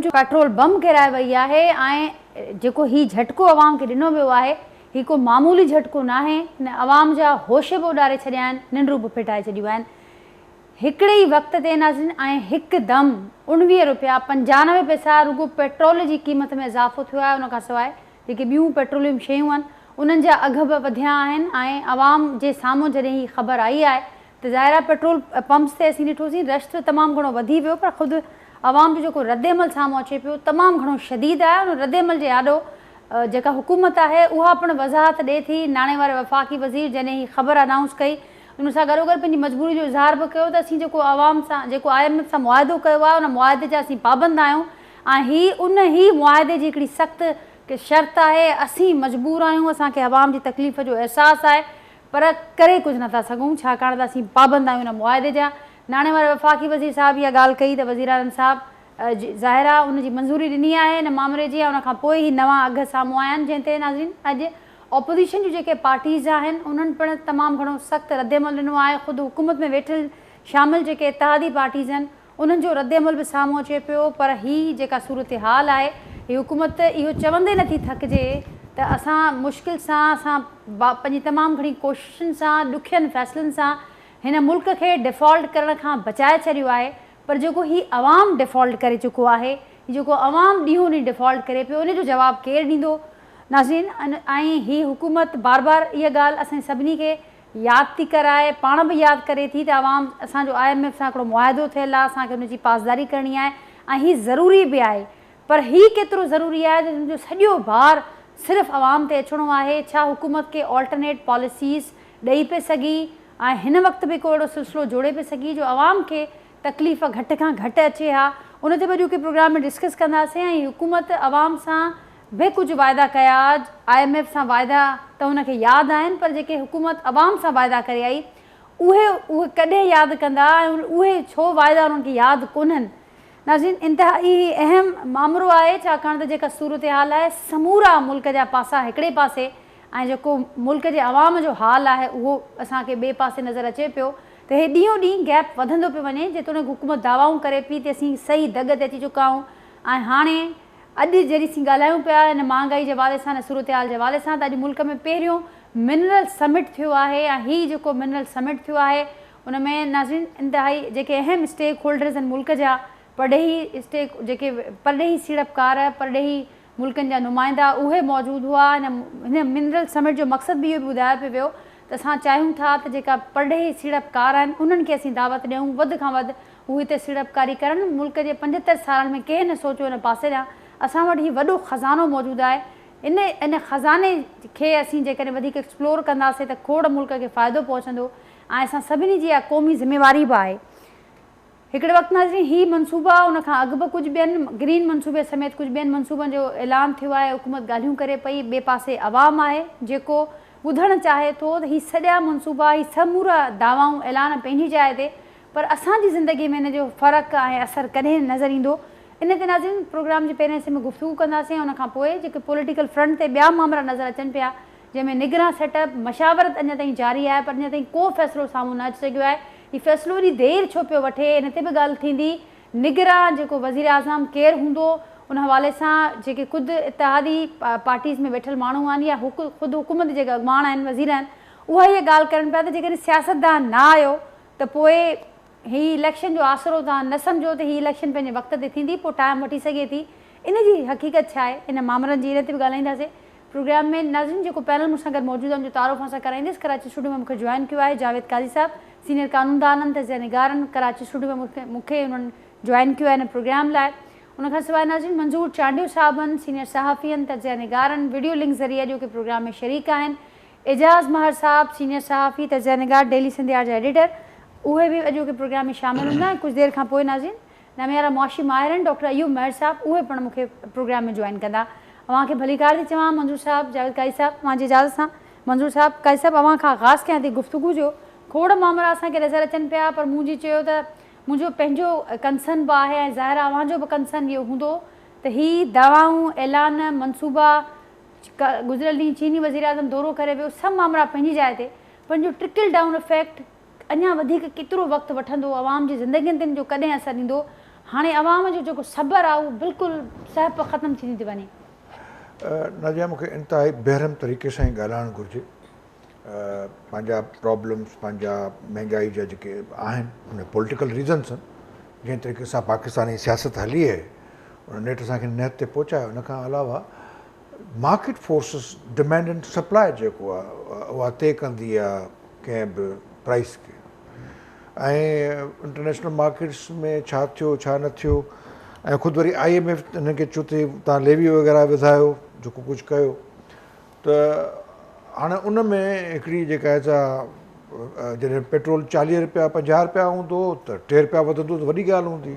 جو petrol bomb ڪيرائي وئي آهي ۽ جيڪو هي جهٽڪو عوام کي ڏنو ويو آهي هي ڪو معمولي جهٽڪو ناهي، هن عوام جا هوش به اڏاري ڇڏيا آهن، ننڊون به ڦٽائي ڇڏيون آهن. هڪڙي ئي وقت تي ناظرين ۽ هڪ دم 19 روپيا 95 پئسا رڳو پيٽرول جي قيمت ۾ اضافو ٿيو آهي، ان کان سواء جيڪي ٻيون پيٽروليم شيون آهن انهن جا اگهه به وڌيا آهن ۽ عوام جي سامهون جڏهن هي خبر آئي آهي ته ظاهر آهي پيٽرول پمپس تي اسين ڏٺوسين رش ته تمام گهڻو وڌي ويو پر خود عوام جو جيڪو ردعمل سامهون اچي پيو تمام گهڻو شديد آهي ان ردعمل جي آڏو جيڪا حڪومت آهي اها پڻ وضاحت ڏئي ٿي. ناڻي واري وفاقي وزير جڏهن هي خبر انائونس ڪئي ان سان گڏوگڏ پنهنجي مجبوري جو اظهار به ڪيو ته اسين جيڪو عوام سان جيڪو I M F سان معاهدو ڪيو آهي ان معاهدي جا اسين پابند آهيون ۽ هي ان ئي معاهدي جي هڪڙي سخت شرط آهي اسين مجبور آهيون اسان کي عوام جي تڪليف جو احساس آهي پر ڪري ڪجهه نٿا سگهون ڇاڪاڻ ته اسين پابند آهيون ان معاهدي جا. ناڻي واري وفاقي وزير صاحب اها ڳالهه ڪئي ته وزيراعظم صاحب ظاهر آهي ان جي منظوري ڏني آهي ان مامري جي ۽ ان کان پوء هي نوان اگهه سامهون آيا آهن جنهن تي ناظرين اڄ اپوزيشن جون جيڪي پارٽيز آهن انهن پڻ تمام گهڻو سخت ردعمل ڏنو آهي خود حڪومت ۾ ويٺل شامل جيڪي اتحادي پارٽيز آهن انهن جو ردعمل به سامهون اچي پيو پر هي جيڪا صورتحال آهي هي حڪومت اهو چوندي نٿي ٿڪجي ته اسان مشڪل سان اسان پنهنجي تمام گهڻي ڪوششن سان ڏکين فيصلن سان هن ملڪ کي ڊيفالٽ ڪرڻ کان بچائي ڇڏيو آهي پر جيڪو هي عوام ڊيفالٽ ڪري چڪو آهي هي جيڪو عوام ڏينهون ڏينهن ڊيفالٽ ڪري پيو ان جو جواب ڪير ڏيندو ناظرين ۽ هي حڪومت بار بار اها ڳالهه اسان سڀني کي ياد ٿي ڪرائي، پاڻ به ياد ڪري ٿي ته عوام اسان جو I M F سان هڪڙو معاهدو ٿيل آهي، اسان کي ان جي پاسداري ڪرڻي آهي ۽ هي ضروري به آهي پر هي ڪيترو ضروري آهي ته ان جو سڄو بار صرف عوام تي اچڻو آهي، ڇا حڪومت ڪي آلٽرنيٽ پاليسيز ڏئي پئي سگهي ۽ هن وقت به ڪو اهڙو سلسلو جوڙي پئي سگهي جو عوام کي تڪليف گهٽ کان گهٽ اچي ها، ان تي به اڄوڪي پروگرام ۾ ڊسڪس ڪنداسين ۽ حڪومت عوام سان به ڪجهه واعدا ڪيا، I M F سان واعدا ته هن کي ياد آهن پر جيڪي حڪومت عوام سان واعدا ڪري آئي اهي اهي ڪڏهن ياد ڪندا ۽ اهي ڇو واعدا انهن کي ياد ڪونهن. ناظرين انتهائي هي اهم مامرو آهي ڇاڪاڻ ته جيڪا صورتحال آهي سمورا ملڪ جا پاسا هڪڙي پاسي ۽ جيڪو ملڪ جي عوام جو حال آهي اهو اسان کي ٻئي پاسي نظر اچي پيو ته هي ڏينهون ڏينهن گيپ وڌندو پيو وڃي جيتوڻيڪ حڪومت دعوائون ڪري پئي ته اسين صحيح دڳ تي اچي چڪا آهيون ۽ هاڻي اڄ جڏهن اسين ڳالهايون پيا ان مهانگائي جي حوالي سان ان صورتحال جي حوالي سان ته اڄ ملڪ ۾ پهريون منرل سمٽ ٿيو آهي ۽ هي جيڪو منرل سمٽ ٿيو آهي ان ۾ ناظرين انتهائي جيڪي اهم اسٽيڪ هولڊرز آهن ملڪ جا پرڏيهي اسٽيڪ جيڪي پرڏيهي سيڙپڪار پرڏيهي ملڪن جا نمائندا اهي موجود هئا ان هن منرل سمٽ جو مقصد به اهو به ٻڌايو پيو ويو ته اسان چاهيون ٿا ته جيڪا پرڏيهي سيڙپڪار آهن انهن کي اسين دعوت ڏيون وڌ کان وڌ هو هتي سيڙپڪاري ڪرن، ملڪ جي 75 سالن ۾ ڪنهن نه سوچيو ان پاسي ڏانهن، اسان وٽ هي وڏو خزانو موجود آهي، ان ان خزاني کي اسين جيڪڏهن وڌيڪ ايڪسپلور ڪنداسين ته کوڙ ملڪ کي فائدو پهچندو ۽ اسان سڀني جي اها قومي ذميواري به آهي. هڪڙي وقت ناظرين هي منصوبا ان کان اڳ به ڪجهه ٻين گرين منصوبي سميت ڪجهه ٻين منصوبن جو اعلان ٿيو آهي، حڪومت ڳالهيون ڪري پئي، ٻئي پاسي عوام آهي جيڪو ٻڌڻ چاهي ٿو ته هي سڄا منصوبا هي سمورا دعوائون اعلان پنهنجي جاء تي پر اسان جي زندگي ۾ ان جو فرق ۽ اثر ڪڏهن نظر ايندو؟ ان تي ناظرين پروگرام جي پهرين حصي ۾ گفتگو ڪنداسين ۽ ان کان پوء جيڪي پوليٽيڪل فرنٽ تي ٻيا مامرا نظر اچن پيا جنهن ۾ نگران سيٽ اپ مشاورت اڃا تائين جاري آهي پر اڃا تائين ڪو فيصلو سامهون نه اچي سگهيو آهي هي فيصلو ايڏي دير ڇو پيو وٺي ان تي به ڳالهه ٿيندي نگران جيڪو وزيراعظم ڪير هوندو ان حوالي سان جيڪي خود اتحادي پارٽيز ۾ ويٺل ماڻهو آهن يا خود حڪومت جي جيڪي اڳواڻ آهن وزير آهن اها اها ڳالهه ڪرن پيا ته جيڪڏهن سياستدان نه آيو ته پوء هي اليڪشن جو آسرو توهان نه سمجهو ته هي اليڪشن پنهنجي وقت تي ٿيندي پوء ٽائيم وٺي سگهي ٿي ان جي حقيقت ڇا آهي ان مامرن جي ان تي به ڳالهائينداسين پروگرام ۾ ناظرين جيڪو پينل مون سان گڏ موجود آهي ان جو تعارف اوهان سان ڪرائيندس ڪراچي اسٽوڊيو ۾ مون کي جوائن ڪيو آهي جاويد قاضي صاحب سينيئر قانوندان آهن تجزيه نگار آهن ڪراچي اسٽوڊيو ۾ مون کي انهن جوائن ڪيو آهي ان پروگرام لاء ان کان سواء ناظرين منظور چانڊيو صاحب آهن سينيئر صحافي آهن تجزيه نگار آهن وڊيو لنڪ ذريعي اڄوڪي پروگرام ۾ شريڪ آهن اعجاز مهر صاحب، سينيئر صحافي، تجزيه نگار، ڊيلي سنڌيار جا ايڊيٽر، اهي به اڄوڪي پروگرام ۾ شامل هوندا ۽ ڪجهه دير کان پوء ناظرين ناميارا معاشي ماهر آهن ڊاڪٽر ايوب مهر صاحب اهي پڻ مون کي پروگرام ۾ جوائن ڪندا. اوهان کي ڀليڪار ٿي چوان منظور صاحب، جاويد قاضي صاحب اوهان جي اجازت سان منظور صاحب، قاضي صاحب اوهان کان آغاز ڪيان ٿي گفتگو جو، کوڙ مامرا اسان کي نظر اچن پيا پر مون جي چيو ته منهنجو پنهنجو ڪنسرن به آهي ۽ ظاهر آهي اوهان جو به ڪنسرن اهو هوندو ته هي دعوائون، اعلان، منصوبا، گذريل ڏينهن چيني وزيراعظم دورو ڪري ويو، سڀ مامرا پنهنجي جاء تي پر ان جو ٽرڪل ڊائون افيڪٽ اڃا وڌيڪ ڪيترو وقت وٺندو، عوام جي زندگين تي ان جو ڪڏهن اثر ايندو، هاڻي عوام جو جيڪو صبر آهي اهو بلڪل سهپ ختم ٿيندي ٿي وڃي. ناديه مون کي انتهائي بيرحم طريقي سان ئي ڳالهائڻ گهرجي. پنهنجا پرابلمس پنهنجا مهنگائي جا جيڪي آهن ان پوليٽيڪل ريزنس آهن جنهن طريقي سان پاڪستاني سياست هلي آهي ان نيٺ اسان کي نهت تي پهچايو ان کان علاوه market forces demand and supply جيڪو آهي اها طئي ڪندي آهي ڪنهن به پرائس کي ۽ انٽرنيشنل مارڪيٽس ۾ ڇا ٿيو ڇا نه ٿيو ۽ خود وري I M F هنن کي چيو ته توهان ليوي وغيره وڌايو جيڪو ڪجهه ڪيو ته هاڻي ان ۾ هڪڙي جيڪا آهي سا جڏهن پيٽرول 40 رپيا 50 رپيا هوندو هو ته 3 رپيا وڌندو ته وڏي ڳالهه هوندي.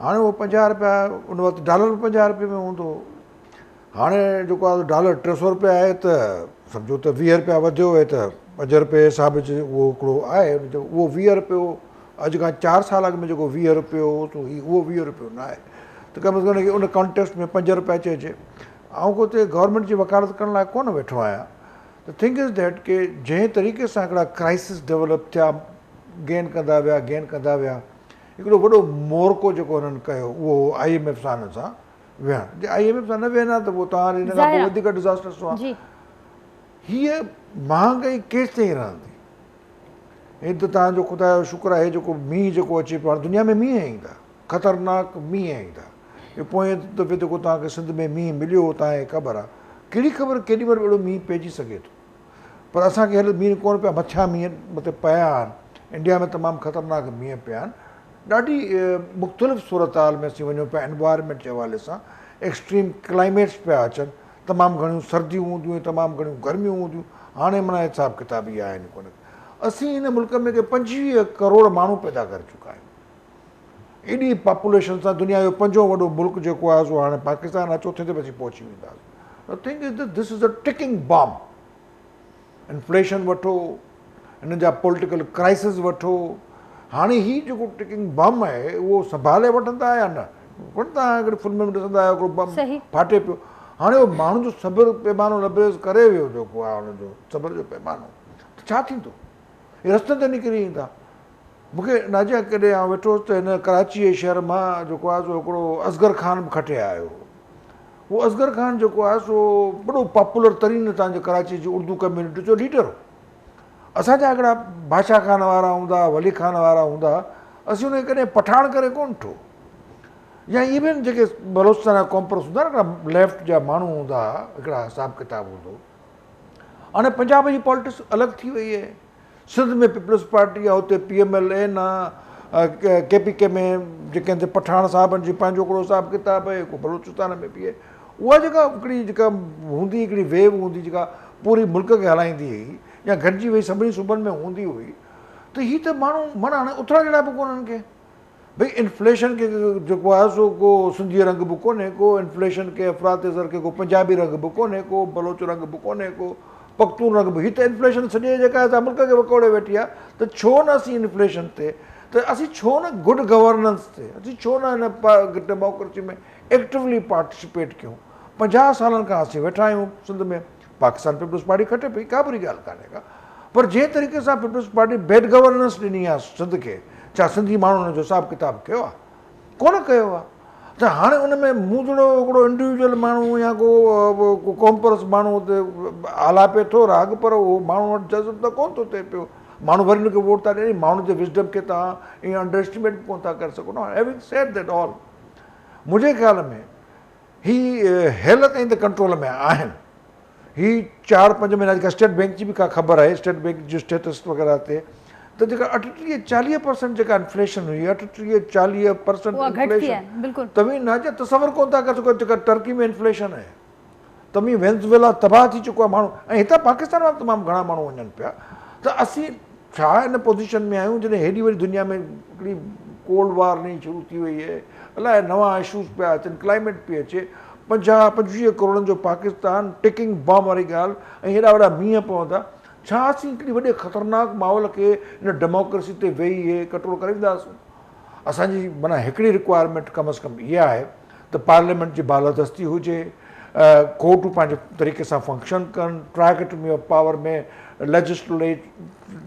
هاڻي اهو 50 رپيا ان وقت ڊالر به 50 رپئي ۾ هوندو هو. هاڻي جيڪو آهي ڊالر 300 رپيا آهي ته سمجهو ته 20 رپيا وڌيو آهي ته 5 رپئي حساب جي اهو هڪڙو آهي اهو 20 رپيو اڄ کان 4 سال اڳ ۾ جيڪو 20 رپيو هو سو هي اهو 20 رپيو نه آهي ته ڪم از ڪم ان کي ان ڪانٽيڪسٽ ۾ 5 رپيا چئجي. آئون ڪو هتي گورنمينٽ جي وڪالت ڪرڻ لاء ڪونه ويٺو آهيان. The thing is that ڪي جنهن طريقي سان هڪڙا ڪرائسس ڊولپ ٿيا گين ڪندا ويا گين ڪندا ويا هڪڙو وڏو مورڪو جيڪو هنن ڪيو اهو هو I M F سان هنن سان ويهڻ جي I M F سان نه ويهن ها ته پوء توهان هن کان پوء وڌيڪ ڊزاسٽرس هئا. هيء مهانگائي ڪيستائين رهندي؟ هي ته توهان جو خدا جو شڪر آهي جيڪو مينهن جيڪو اچي پيو هاڻي دنيا ۾ مينهن ايندا خطرناڪ مينهن ايندا. هي پوئين دفعي جيڪو توهان کي سنڌ ۾ مينهن مليو هو توهان کي خبر آهي. ڪهڙي خبر ڪيڏي مهل به اهڙو مينهن پئجي سگهي ٿو. پر اسان کي هيل مينهن ڪونه پيا مٿيان مينهن مٿي پيا آهن. انڊيا ۾ تمام خطرناڪ مينهن پيا آهن. ڏاڍي مختلف صورتحال ۾ اسين وڃون پيا انوائرمينٽ جي حوالي سان ايڪسٽريم ڪلائميٽس پيا اچن. تمام گهڻيون سرديون هونديون ۽ تمام گهڻيون گرميون هونديون. هاڻي معنيٰ حساب ڪتاب اهي آهن ڪونه. اسين هن ملڪ ۾ ڪي 25 ڪروڙ ماڻهو پيدا ڪري چڪا آهيون. ايڏي پاپوليشن سان دنيا جو پنجون وڏو ملڪ جيڪو آهي سو هاڻي پاڪستان آهي چوٿين تي به اسين پهچي وينداسين. The thing is that this is a ticking bomb. Inflation وٺو، هنن جا پوليٽيڪل ڪرائسس وٺو، هاڻي هي جيڪو ٽڪنگ بم آهي اهو سنڀالي وٺندا يا نه؟ ڪونه توهان هڪڙي فلم ۾ ڏسندا آهيو هڪڙو بم ڦاٽي پيو، هاڻي اهو ماڻهن جو صبر پيمانو لبريز ڪري ويو جيڪو آهي هن جو صبر جو پيمانو ته ڇا ٿيندو؟ هي رستن تي نڪري ايندا. مون کي ناجيا ڪڏهن آئون ويٺو هوس ته هن ڪراچيء جي شهر مان جيڪو آهي سو هڪڙو اصغر خان به کٽي آيو هو. اهو اصغر خان جيڪو آهي سو وڏو پاپولر ترين هتان جي ڪراچيء جي اردو ڪميونٽي جو ليڊر هو. اسان جا هڪڙا بادشاهه خان وارا هوندا هئا، ولي خان وارا هوندا هئا، اسين ان کي ڪڏهن پٺاڻ ڪري ڪونه ڏٺو. يا ايون جيڪي بلوچستان جا قومپرست هوندا هئا نه، هڪڙا ليفٽ جا ماڻهو هوندا هئا، هڪڙا حساب ڪتاب هوندو هو. هاڻي پنجاب جي پالٽڪس الڳ ٿي وئي آهي. سنڌ ۾ پيپلز پارٽي آهي، اتي پي ايم ايل اين آهي، ڪي پي ڪي ۾ جيڪي آهن سي پٺاڻ صاحبن جي پنهنجو هڪڙو حساب ڪتاب آهي، هڪ بلوچستان ۾ به آهي. اها جيڪا هڪڙي جيڪا هوندي هڪڙي ويو هوندي جيڪا پوري ملڪ کي هلائيندي هئي يا گڏجي وئي سڀني صوبن ۾ هوندي هئي ته هي ته ماڻهو معنيٰ هاڻي اٿڻ جهڙا به ڪونهن ڪي. ڀئي انفليشن کي جيڪو آهي سو ڪو سنڌي رنگ به ڪونهي ڪو، انفليشن کي افراط زر کي ڪو پنجابي رنگ به ڪونهي ڪو، بلوچ رنگ به ڪونهي ڪو، پختون رنگ به، هي ته انفليشن سڄي جيڪا آهي سا ملڪ کي وڪوڙي ويٺي آهي ته ڇو نه اسين انفليشن تي ته اسين ڇو نه گڊ گورننس تي اسين ڇو نه هن ڊيموڪريسي ۾ ايڪٽولي پارٽيسپيٽ ڪيون. 50 سالن کان اسين ويٺا آهيون سنڌ ۾ پاڪستان پيپلز پارٽي کٽي پئي ڪا بري ڳالهه ڪانهي ڪا پر جنهن طريقي سان پيپلز پارٽي بيڊ گورننس ڏني آهي سنڌ کي ڇا سنڌي ماڻهن ان جو حساب ڪتاب ڪيو آهي؟ ڪونه ڪيو آهي ته هاڻي ان ۾ مون جهڙو هڪڙو انڊيويجوئل ماڻهو يا ڪو قومپرست ماڻهو اتي آلاپي ٿو راڳ پر اهو ماڻهو وٽ جذب ته ڪونه ٿو ٿئي پيو ماڻهو وري ان کي ووٽ ٿا ڏين ماڻهن جي وزڊم کي توهان ائين انڊر اسٽيميٽ به ڪونه ٿا ڪري سگهو نه هيونگ سيڊ that all منهنجي خيال ۾ هي هيل تائين ته ڪنٽرول ۾ آهن. هي چار پنج مهينا جيڪا اسٽيٽ بينڪ جي به ڪا خبر آهي اسٽيٽ بينڪ جي اسٽيٽس وغيره تي ته جيڪا 38 40 پرسنٽ جيڪا انفليشن هئي 38 40 پرسنٽ انفليشن توهين نه تصور ڪون ٿا ڪري سگهو جيڪا ٽرڪي ۾ انفليشن آهي توهين وينزويلا تباهه ٿي چڪو آهي ماڻهو ۽ هتان پاڪستان مان تمام گهڻا ماڻهو وڃن پيا ته اسين ڇا ان پوزيشن ۾ آهيون جڏهن هيڏي وڏي دنيا ۾ هڪڙي ڪولڊ وار نئين شروع ٿي وئي آهي الائي نوان اشوز پيا اچن ڪلائميٽ پئي اچي 50 25 ڪروڙن جو پاڪستان ٽڪنگ بام واري ڳالهه ۽ هيڏا وڏا مينهن پوندا ڇا اسين هڪڙي وڏي خطرناڪ ماحول کي ان ڊيموڪريسي تي ويهي هي ڪنٽرول ڪري وينداسون اسان جي معنيٰ هڪڙي رڪوائرمينٽ ڪم از ڪم اها آهي ته پارليامينٽ جي بالادستي هجي، ڪورٽون پنهنجي طريقي سان فنڪشن ڪن، ٽرائڪٽمي آف پاور ۾ ليجسليٽ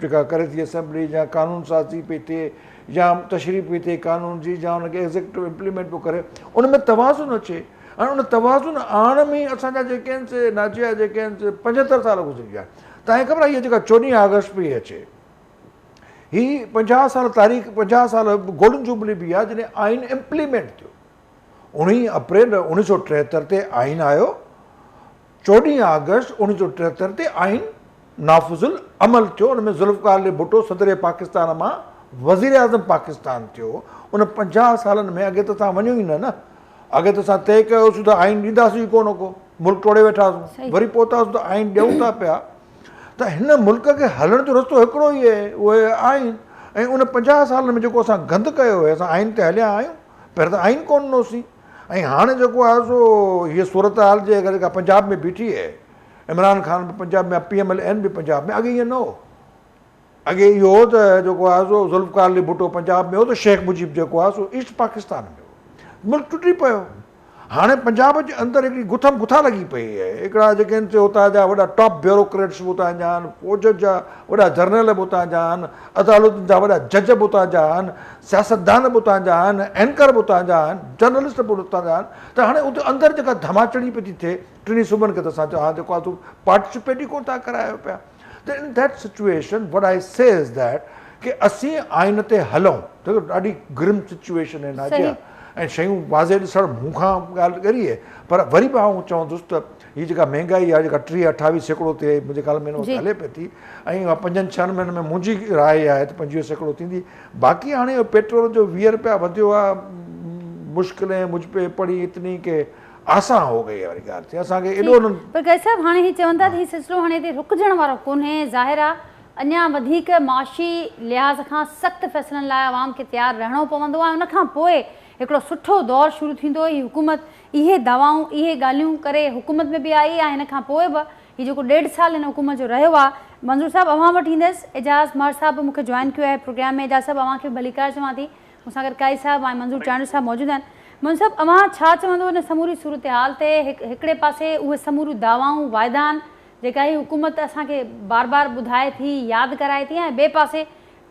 جيڪا ڪري ٿي اسيمبلي يا قانون سازي پئي ٿئي يا تشريح پئي ٿئي قانون جي يا ان کي ايگزيڪٽو امپليمينٽ پيو ڪري، ان ۾ توازن اچي. ۽ ان توازن آڻڻ ۾ ئي اسان جا جيڪي آهن سي ناجيا جيڪي آهن سي 75 سال گذري ويا. توهان کي خبر آهي هيء جيڪا 14 آگسٽ پئي اچي، هي 50 سال تاريخ، 50 سال گولڊن جوبلي به آهي جڏهن آئين امپليمينٽ ٿيو. 19 اپريل 1973 تي آئين آيو، 14 آگسٽ 1973 تي آئين نافذ العمل ٿيو. ان ۾ ذوالفقار علي ڀٽو صدر پاڪستان مان وزيراعظم پاڪستان ٿيو. ان 50 سالن ۾ اڳي ته اسان وڃون ئي نه نه، اڳي ته اسان طئي ڪيوسون ته آئين ڏينداسين ئي ڪونه ڪو، ملڪ ٽوڙي ويٺاسون، وري پهتاسون ته آئين ڏيون ٿا پيا. ته هن ملڪ کي هلڻ جو رستو هڪڙو ئي آهي، اهو آهي آئين. ۽ ان 50 سالن ۾ جيڪو اسان گند ڪيو آهي، اسان آئين تي هليا آهيون، پهريان ته آئين ڪونه ڏنوسين. ۽ هاڻي جيڪو آهي سو هيء صورتحال جيڪا پنجاب ۾ بيٺي آهي، عمران خان به پنجاب ۾ آهي، پي ايم ايل اين به پنجاب ۾، اڳي ائين نه هو. اڳي اهو هو ته جيڪو آهي سو ذوالفقار علي ڀٽو پنجاب ۾ هو ته شيخ مجيب جيڪو آهي سو ايسٽ پاڪستان ۾ هو. ملڪ ٽٽي پيو. هاڻي پنجاب جي اندر هڪڙي گٿم گٿا لڳي پئي آهي. هڪڙا جيڪي آهن سي اتان جا وڏا ٽاپ بيوروڪريٽس به اتان جا آهن، فوج جا وڏا جرنل به اتان جا آهن، عدالتن جا وڏا جج به اتان جا آهن، سياستدان به اتان جا آهن، اينڪر به اتان جا آهن، جرنلسٽ به اتان جا آهن. ته هاڻي اتي اندر جيڪا ڌماچڙي پئي ٿي ٿئي، ٽنهي صوبن کي ته اسان جيڪو آهي سو پارٽيسپيٽ ئي ڪونه ٿا ڪرايو پيا. ته in that situation what I say is that ڪي اسين آئين تي هلون. ڏاڍي گرم سچويشن آهي ناجيا ۽ شيون واضح ڏسڻ مون کان ڳالهه ڳري آهي، پر وري به آئون چوندس ته هي جيڪا مهنگائي آهي جيڪا 30 28% تي منهنجي خيال ۾ هن وقت هلي پئي ٿي ۽ اها 5-6 مهينن ۾ منهنجي راء اها آهي ته 25% ٿيندي. باقي هاڻي اهو پيٽرول جو 20 رپيا وڌيو آهي، مشڪلين مجھ پي پڙي اتني ڪي آسان هو گئي واري ڳالهه ٿي اسان کي ايڏو انهن. پر قيس صاحب هاڻي هي چون ٿا ته هي سلسلو هاڻي هتي رڪجڻ وارو ڪونهي، ظاهر آ اڃا وڌيڪ معاشي لحاظ کان سخت فيصلن لاء عوام کي تيار رهڻو پوندو ۽ ان کان پوء هڪڙو سٺو دور شروع ٿيندو. هي حڪومت اهي دعوائون اهي ڳالهيون ڪري حڪومت ۾ به آئي ۽ هن کان پوء به هي جيڪو ڏيڍ سال هن حڪومت جو رهيو آ. منظور صاحب اوهان وٽ ايندس، اعجاز مهر صاحب به مون کي جوائن ڪيو آهي پروگرام ۾ اعجاز صاحب اوهان کي به ڀليڪار چوان ٿي. مون سان گڏ قائي صاحب ۽ منظور چانڊيو صاحب موجود آهن. منظور صاحب اوهان ڇا چوندو ان سموري صورتحال تي؟ هڪڙي پاسي اهي سموريون دعوائون واعدا آهن جيڪا هي حڪومت اسان کي بار بار ٻڌائي ٿي ياد ڪرائي ٿي ۽ ٻئي پاسي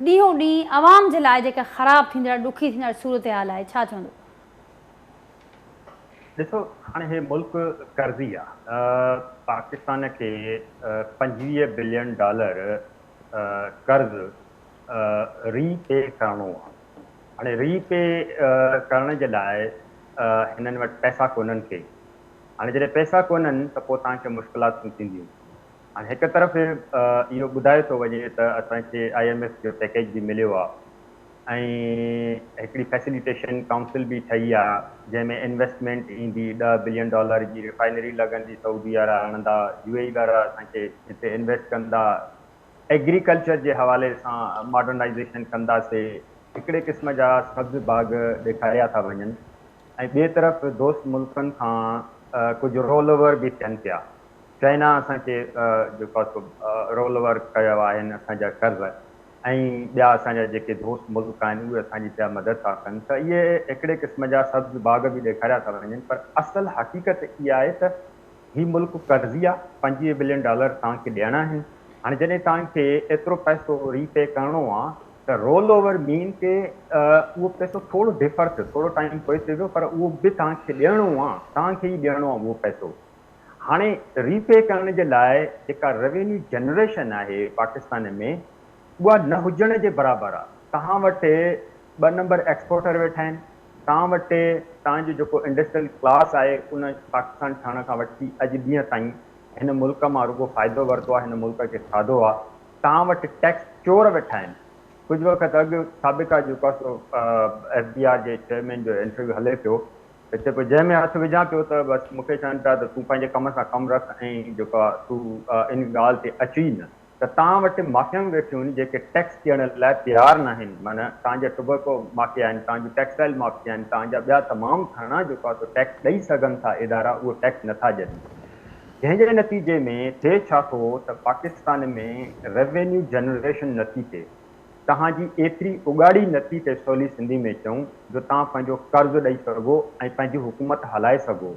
ڏينهون ڏينهن عوام جي لاء جيڪا خراب ٿيندڙ ڏکي ٿيندڙ صورتحال آهي ڇا چوندو؟ ڏسو هاڻي هي ملڪ قرضي آ پاڪستان کي 25 بلين ڊالر قرض ري پي ڪرڻو آ. هاڻي ري پي ڪرڻ جي لاء هنن وٽ پئسا ڪونهن ڪي. هاڻي جڏهن پئسا ڪونهن ته پوء توهان کي مشڪلاتون ٿينديون. هاڻي هڪ طرف اهو ٻڌايو ٿو وڃي ته اسان کي I M F جو پيڪيج به مليو آ ۽ هڪڙي فيسليٽيشن ڪائونسل به ٺهي آ جنهن ۾ انويسٽمينٽ ايندي، 10 بلين ڊالر جي ريفائنري لڳندي، سعودي وارا هڻندا، يو اي اي وارا اسان کي هتي انويسٽ ڪندا. ايگريڪلچر جي حوالي سان ماڊرنائيزيشن ڪنداسي، هڪڙي قسم جا سبز باغ ڏيکاريا ٿا وڃن ۽ ٻئي طرف دوست ملڪن کان ڪجهه رول اوور به ٿين پيا. چائنا اسان کي جيڪو آهي سو رول اوور ڪيا آهن اسان جا قرض ۽ ٻيا اسان جا جيڪي دوست ملڪ آهن اهي اسان جي پيا مدد ٿا ڪن ته اهي هڪڙي قسم جا سبز باغ به ڏيکاريا ٿا وڃن پر اصل حقيقت اها آهي ته هي ملڪ قرضي آ، 25 بلين ڊالر توهان کي ڏيڻا آهن، هاڻي جڏهن توهان کي ايترو پئسو ري پي ڪرڻو آ ته رول اوور مين ڪي اهو پئسو ٿورو ڊفر ٿيو، ٿورو ٽائيم پوئتي ويو پر اهو به توهان کي ڏيڻو آ، توهان کي ئي ڏيڻو آ اهو پئسو. هاڻي ري پي ڪرڻ جي لاء جيڪا روينيو جنريشن آهي پاڪستان ۾ اها نه هجڻ جي برابر آ. توهان وٽ 2 نمبر ايڪسپورٽر ويٺا آهن، توهان وٽ توهان جو جيڪو انڊسٽريل ڪلاس آهي ان پاڪستان ٺهڻ کان وٺي اڄ ڏينهن تائين هن ملڪ مان رڳو فائدو ورتو آهي، هن ملڪ کي کاڌو آهي. توهان وٽ ٽيڪس چور ويٺا آهن. ڪجهه وقت اڳ سابقه جيڪو آهي سو ايف بي آر جي چيئرمين جو انٽرويو هلي پيو ته چئي پيو جنهن ۾ هٿ وجهان پيو ته بس مون کي چون پيا ته تون پنهنجي ڪم سان ڪم رک ۽ جيڪو آهي تون ان ڳالهه تي اچ ئي نه. ته توهان وٽ مافيائون ويٺيون آهن جيڪي ٽيڪس ڏيڻ لاء تيار ناهن، معنيٰ توهان جا ٽوبيڪو مافيا آهن، توهان جون ٽيڪسٽائل مافيا آهن، توهان جا ٻيا تمام گهڻا جيڪو آهي سو ٽيڪس ڏئي سگهن ٿا ادارا اهي ٽيڪس نٿا ڏين، جنهن جي نتيجي ۾ ٿئي ڇا ٿو ته پاڪستان ۾ ريونيو جنريشن نٿي ٿئي، توهان جي ايتري اڳاڙي نٿي ٿئي سولي سنڌي ۾ چئون جو توهان پنهنجو قرض ڏئي سگهو ۽ پنهنجي حڪومت هلائي سگهو.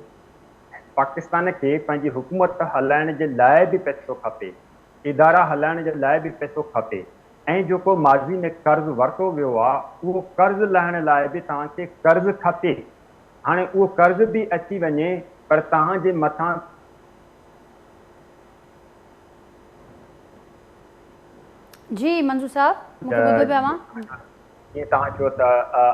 پاڪستان کي پنهنجي حڪومت هلائڻ جي لاء به پئسو کپي، ادارا هلائڻ جي لاء به پئسو کپي. ۽ جيڪو ماضي ۾ قرض ورتو ويو آ اهو قرض لهڻ لاء به توهان کي قرض کپي. هاڻي اهو قرض به اچي وڃي پر توهان جي مٿان. جي منظور صاحب مون کي ٻڌو پيا اوهان. جيئن توهان چيو ته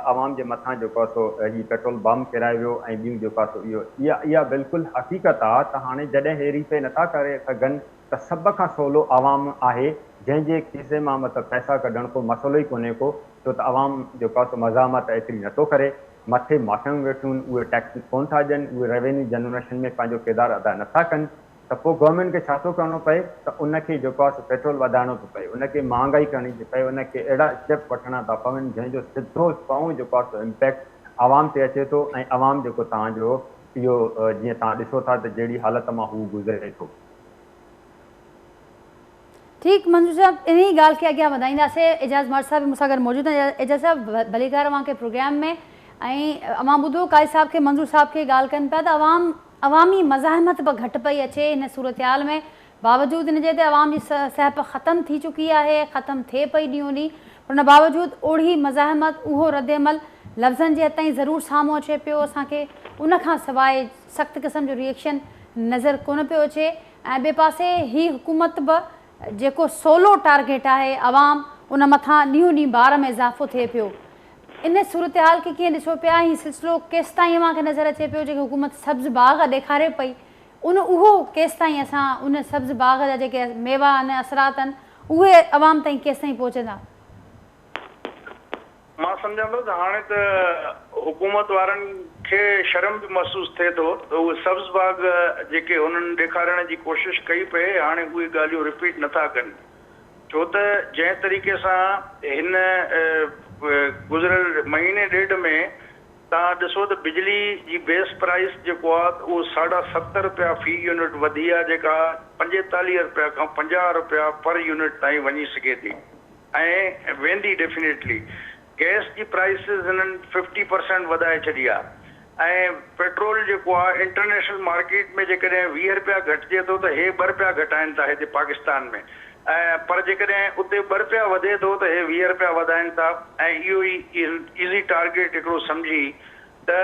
عوام جي مٿان جيڪو آ سو هي پيٽرول بم ڪيرايو ويو ۽ ٻيون جيڪو آ سو اهو اها اها بلڪل حقيقت آ ته هاڻي جڏهن هي ري پي نٿا ڪري سگهن ته سڀ کان سولو عوام آهي جنهن جي کيسي مان مطلب پئسا ڪڍڻ ڪو مسئلو ئي ڪونهي ڪو ڇو ته عوام جيڪو آ سو مزاحمت ايتري نٿو ڪري مٿي مافيائون ويٺيون آهن اهي ٽيڪس ڪونه ٿا ڏين اهي روينيو جنريشن ۾ پنهنجو ڪردار ادا نٿا ڪن ته پوء گورنمينٽ کي ڇا ٿو ڪرڻو پئي ته ان کي جيڪو آهي سو پيٽرول وڌائڻو ٿو پئي، ان کي مهانگائي ڪرڻي ٿي پئي، ان کي اهڙا اسٽيپ وٺڻا ٿا پون جنهن جو سڌو سنئون جيڪو آهي سو امپيڪٽ عوام تي اچي ٿو ۽ عوام جيڪو توهان جو اهو جيئن توهان ڏسو ٿا ته جهڙي حالت مان هو گذري ٿو. ٺيڪ منظور صاحب انهي ڳالهه کي اڳيان وڌائينداسي اعجاز مهر صاحب به مون سان گڏ موجود آهن اعجاز صاحب ڀليڪار اوهان کي پروگرام ۾ ۽ اوهان ٻڌو قاضي صاحب کي منظور صاحب کي ڳالهه ڪن پيا ته عوام عوامي مزاحمت به گهٽ پئي اچي هن صورتحال ۾ باوجود ان جي ته عوام جي سهپ ختم ٿي چڪي آهي ختم ٿئي پئي ڏينهون ڏينهن پر ان باوجود اوڙهي مزاحمت اهو ردعمل لفظن جي حد تائين ضرور سامهون اچي پيو اسان کي ان کان سواء سخت قسم جو ريئيڪشن نظر ڪونه پيو اچي ۽ ٻئي پاسي هي حڪومت به جيڪو سولو ٽارگيٽ آهي عوام ان مٿان ڏينهون ڏينهن بار ۾ اضافو ٿئي پيو ان صورتحال کي ڪيئن ڏسو پيا هي سلسلو ڪيستائين اوهان کي نظر اچي پيو جيڪي حڪومت سبز باغ ڏيکاري پئي ان اهو ڪيستائين اسان ان سبز باغ جا جيڪي ميوا آهن اثرات آهن اهي عوام تائين ڪيستائين پهچندا. مان سمجهان ٿو ته هاڻي ته حڪومت وارن کي شرم به محسوس ٿئي ٿو ته اهي سبز باغ جيڪي هنن ڏيکارڻ جي ڪوشش ڪئي پئي هاڻي اهي ڳالهيون رپيٽ نٿا ڪن ڇو ته جنهن طريقي سان هن گذريل مهيني ڏيڍ ۾ توهان ڏسو ته بجلي جي بيس پرائس جيڪو آهي ته اهو ساڍا ست رپيا في يونٽ وڌي آهي جيڪا 45 رپيا کان 50 رپيا پر يونٽ تائين وڃي سگهي ٿي. ۽ ويندي ڊيفينيٽلي گئس جي پرائسز هنن ففٽي پرسينٽ وڌائي ڇڏي آ ۽ پيٽرول جيڪو آ انٽرنيشنل مارڪيٽ ۾ جيڪڏهن 20 رپيا گهٽجي ٿو ته هي ٻه رپيا گهٽائن ٿا هتي پاڪستان ۾ ۽ پر جيڪڏهن اتي ٻه رپيا وڌي ٿو ته هي 20 رپيا وڌائن ٿا ۽ اهو ئي ايزي ٽارگيٽ هڪڙو سمجهي ته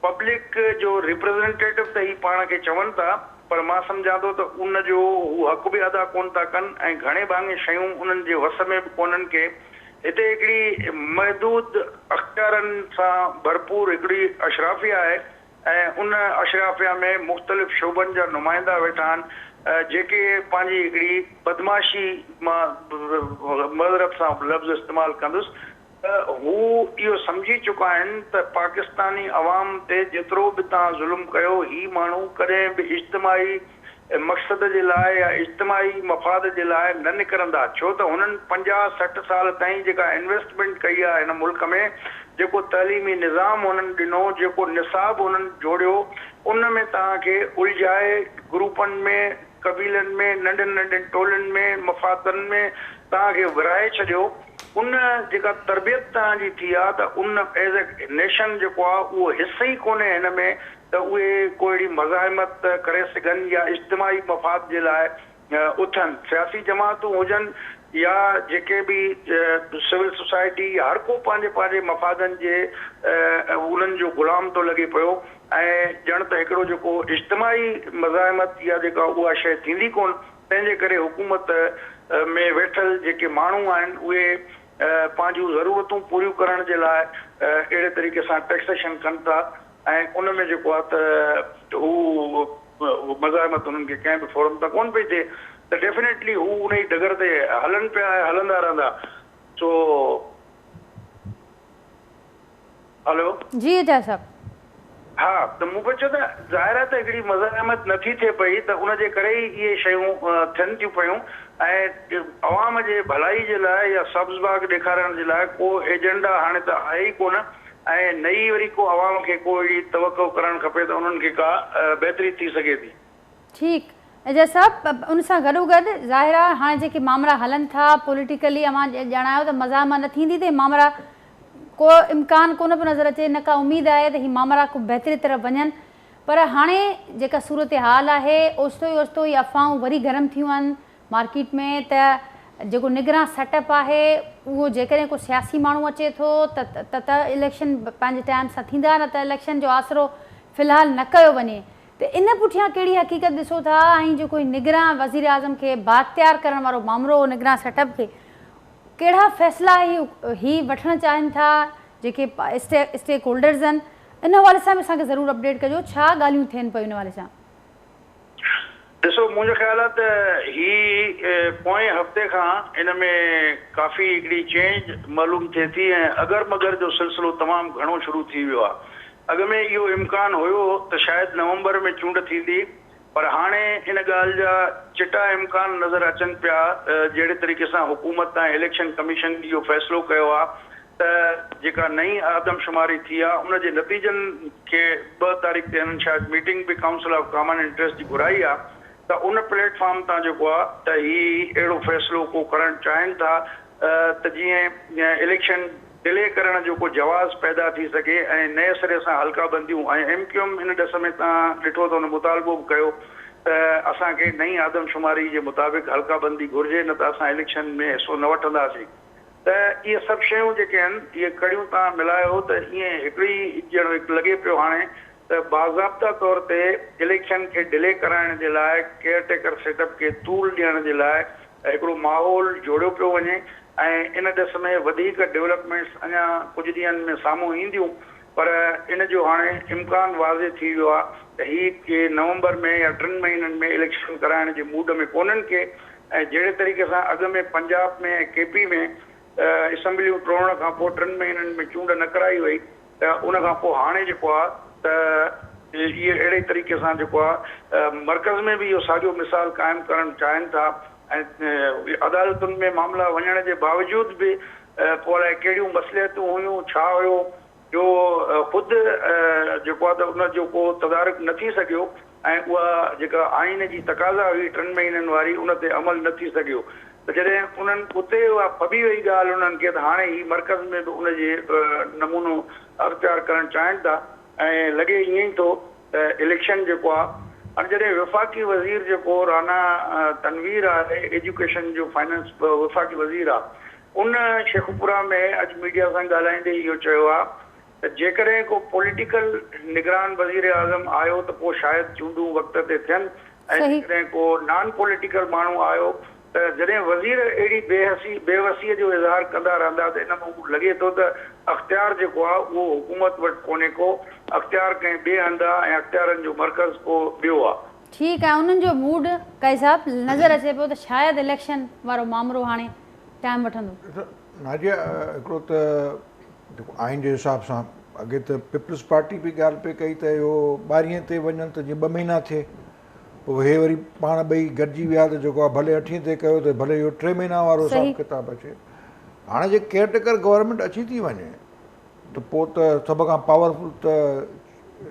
پبلڪ جو ريپريزنٽيٽو ته هي پاڻ کي چون ٿا پر مان سمجهان ٿو ته ان جو هو حق به ادا ڪونه ٿا ڪن ۽ گهڻي ڀاڱي شيون انهن جي وس ۾ به ڪونهن ڪي. هتي هڪڙي محدود اختيارن سان ڀرپور هڪڙي اشرافيه آهي ۽ ان اشرافيه ۾ مختلف شعبن جا نمائندا ويٺا آهن جيڪي پنهنجي هڪڙي بدمعاشي مان معذرت سان لفظ استعمال ڪندس ته هو اهو سمجهي چڪا آهن ته پاڪستاني عوام تي جيترو به توهان ظلم ڪيو هي ماڻهو ڪڏهن به اجتماعي مقصد جي لاء يا اجتماعي مفاد جي لاء نه نڪرندا ڇو ته هنن 50 60 سال تائين جيڪا انويسٽمينٽ ڪئي آهي هن ملڪ ۾ جيڪو تعليمي نظام هنن ڏنو جيڪو نصاب هنن جوڙيو ان ۾ توهان کي الجهائي گروپن ۾ قبيلن ۾ ننڍين ننڍين ٽولين ۾ مفادن ۾ توهان کي ورهائي ڇڏيو ان جيڪا تربيت توهان جي ٿي آ ته ان ايز اي نيشن جيڪو آ اهو حس ئي ڪونهي هن ۾ ته اهي ڪو اهڙي مزاحمت ڪري سگهن يا اجتماعي مفاد جي لاء اٿن سياسي جماعتون هجن يا جيڪي به سول سوسائٽي يا هر ڪو پنهنجي پنهنجي مفادن جي انهن جو غلام ٿو لڳي پيو ۽ ڄڻ ته هڪڙو جيڪو اجتماعي مزاحمت يا جيڪا اها شيء ٿيندي ڪونه تنهن جي ڪري حڪومت ۾ ويٺل جيڪي ماڻهو آهن اهي پنهنجون ضرورتون پوريون ڪرڻ جي لاء اهڙي طريقي سان ٽيڪسيشن ڪن ٿا ۽ ان ۾ جيڪو آهي ته هو مزاحمت انهن کي ڪنهن به فورم تان ڪونه پئي ٿئي ته ڊيفينيٽلي هو انهي ڊگر تي هلن پيا ۽ هلندا رهندا سو هلو. جي اعجاز صاحب. ها ته مون پئي چيو ته ظاهر آهي ته هڪڙي مزاحمت نه ٿي ٿئي پئي ته ان جي ڪري ئي اهي شيون ٿين ٿيون پيون ۽ عوام جي ڀلائي جي لاء يا سبز باغ ڏيکارڻ جي لاء ڪو ايجنڊا هاڻي ته آهي ئي ڪونه ۽ نه ئي وري ڪو عوام کي ڪو اهڙي توقع ڪرڻ کپي ته انهن کي ڪا بهتري ٿي سگهي ٿي. ٺيڪ اعجاز صاحب ان سان گڏوگڏ ظاهر آهي هاڻي جيڪي مامرا هلن ٿا پوليٽيڪلي اوهان ڄاڻايو ته مزاحمت نه ٿيندي ته هي مامرا ڪو امڪان ڪونه پيو نظر اچي نه ڪا اميد آهي ته هي مامرا ڪو بهتري طرف وڃن پر هاڻي جيڪا صورتحال آهي اوچتو ئي اوچتو هي افواهون وري گرم ٿيون آهن مارڪيٽ ۾ ته جيڪو نگران سيٽ اپ آهي اهو جيڪڏهن ڪو سياسي ماڻهو اچي ٿو ته ته ته اليڪشن پنهنجي ٽائيم سان ٿيندا نه ته اليڪشن جو آسرو في الحال نه ڪيو وڃي ته ان پٺيان ڪهڙي حقيقت ڏسو ٿا ۽ جيڪو هي نگران وزيراعظم کي بااختيار ڪرڻ وارو مامرو هو نگران سيٽ اپ کي ڪهڙا فيصلا هي هي وٺڻ چاهين ٿا جيڪي اسٽيڪ هولڊرز آهن ان حوالي سان به اسان کي ضرور اپڊيٽ ڪجو ڇا ڳالهيون ٿين پيون ان حوالي سان. ڏسو منهنجو خيال آهي ته هي پوئين هفتي کان ان ۾ ڪافي هڪڙي چينج معلوم ٿئي ٿي ۽ اگر مگر جو سلسلو تمام گهڻو شروع ٿي ويو آهي. اڳ ۾ اهو امڪان هيو ته شايد نومبر ۾ چونڊ ٿيندي پر هاڻي ان ڳالهه جا چٽا امڪان نظر اچن پيا جهڙي طريقي سان حڪومت ۽ اليڪشن ڪميشن اهو فيصلو ڪيو آهي ته جيڪا نئين آدمشماري ٿي آهي ان جي نتيجن کي ٻه تاريخ تي هنن شايد ميٽنگ به ڪائونسل آف ڪامن انٽريسٽ جي گهرائي آهي ته ان پليٽ فارم تان جيڪو آهي ته هي اهڙو فيصلو ڪو ڪرڻ چاهين ٿا ته جيئن اليڪشن ڊلي ڪرڻ جو ڪو جواز پيدا ٿي سگهي ۽ نئين سري سان حلقا بنديون ۽ ايم ڪيو ايم ان ڏس ۾ تان ڏٺو ته ان مطالبو به ڪيو ته اسان کي نئين آدمشماري جي مطابق حلقا بندي گهرجي نه ته اسان اليڪشن ۾ حصو نه وٺنداسين. ته اهي سڀ شيون جيڪي آهن اهي ڪڙيون توهان ملايو ته ائين هڪڙي ڄڻ هڪ لڳي پيو هاڻي ته باضابطا طور تي اليڪشن کي ڊلي ڪرائڻ جي لاء ڪيئر ٽيڪر سيٽ اپ کي طول ڏيڻ جي لاء هڪڙو ماحول جوڙيو پيو وڃي ۽ ان ڏس ۾ وڌيڪ ڊولپمينٽس اڃا ڪجهه ڏينهن ۾ سامهون اينديون پر ان جو هاڻي امڪان واضح ٿي ويو آهي ته هي ڪي نومبر ۾ يا ٽن مهينن ۾ اليڪشن ڪرائڻ جي موڊ ۾ ڪونهن ڪي ۽ جهڙي طريقي سان اڳ ۾ پنجاب ۾ ۽ ڪي پي ۾ اسيمبليون ٽوڙڻ کان پوء ٽن مهينن ۾ چونڊ نه ڪرائي وئي ته ان کان پوء هاڻي جيڪو آهي ته اهي اهڙي طريقي سان جيڪو آهي مرڪز ۾ به اهو ساڳيو مثال قائم ڪرڻ چاهين ٿا ۽ عدالتن ۾ معاملا وڃڻ جي باوجود به پوء الائي ڪهڙيون مصلحتون هيون ڇا هيو جو خود جيڪو آهي ته ان جو ڪو تدارڪ نه ٿي سگهيو ۽ اها جيڪا آئين جي تقاضا هئي ٽن مهينن واري ان تي عمل نه ٿي سگهيو ته جڏهن انهن اتي اها ڦٻي وئي ڳالهه انهن کي ته هاڻي هي مرڪز ۾ به ان جي نمونو اختيار ڪرڻ چاهين ٿا ۽ لڳي ائين ئي ٿو ته اليڪشن جيڪو آهي هاڻي جڏهن وفاقي وزير جيڪو رانا تنوير آهي ايجوڪيشن جو فائنانس وفاقي وزير آهي ان شيخوپورا ۾ اڄ ميڊيا سان ڳالهائيندي اهو چيو آهي ته جيڪڏهن ڪو پوليٽيڪل نگران وزيراعظم آيو ته پوء شايد چونڊون وقت تي ٿين ۽ جيڪڏهن ڪو نان پوليٽيڪل ماڻهو آيو ته جڏهن وزير اهڙي بي حسي بي وسيء جو اظهار ڪندا رهندا ته ان مان لڳي ٿو ته اختيار جيڪو آهي اهو حڪومت وٽ ڪونهي ڪو اختيار ڪنهن ٻئي هنڌ آهي ۽ اختيارن جو مرڪز ڪو ٻيو آهي. ٺيڪ آهي انهن جو موڊ قائي صاحب نظر اچي پيو ته شايد اليڪشن وارو مامرو هاڻي ٽائيم وٺندو. ڏسو ناجيه هڪڙو ته جيڪو آئين جي حساب سان اڳي ته پيپلز پارٽي به ڳالهه پئي ڪئي ته اهو ٻارهين تي وڃن ته جيئن ٻه مهينا ٿئي پوء هي وري پاڻ ٻئي گڏجي ويا ته جيڪو آهي ڀلي اٺين تي ڪيو ته ڀلي اهو ٽي مهينا وارو حساب ڪتاب اچي هاڻي جي ڪيئر ٽيڪر گورنمينٽ اچي ٿي وڃي ته پوء ته سڀ کان پاورفل ته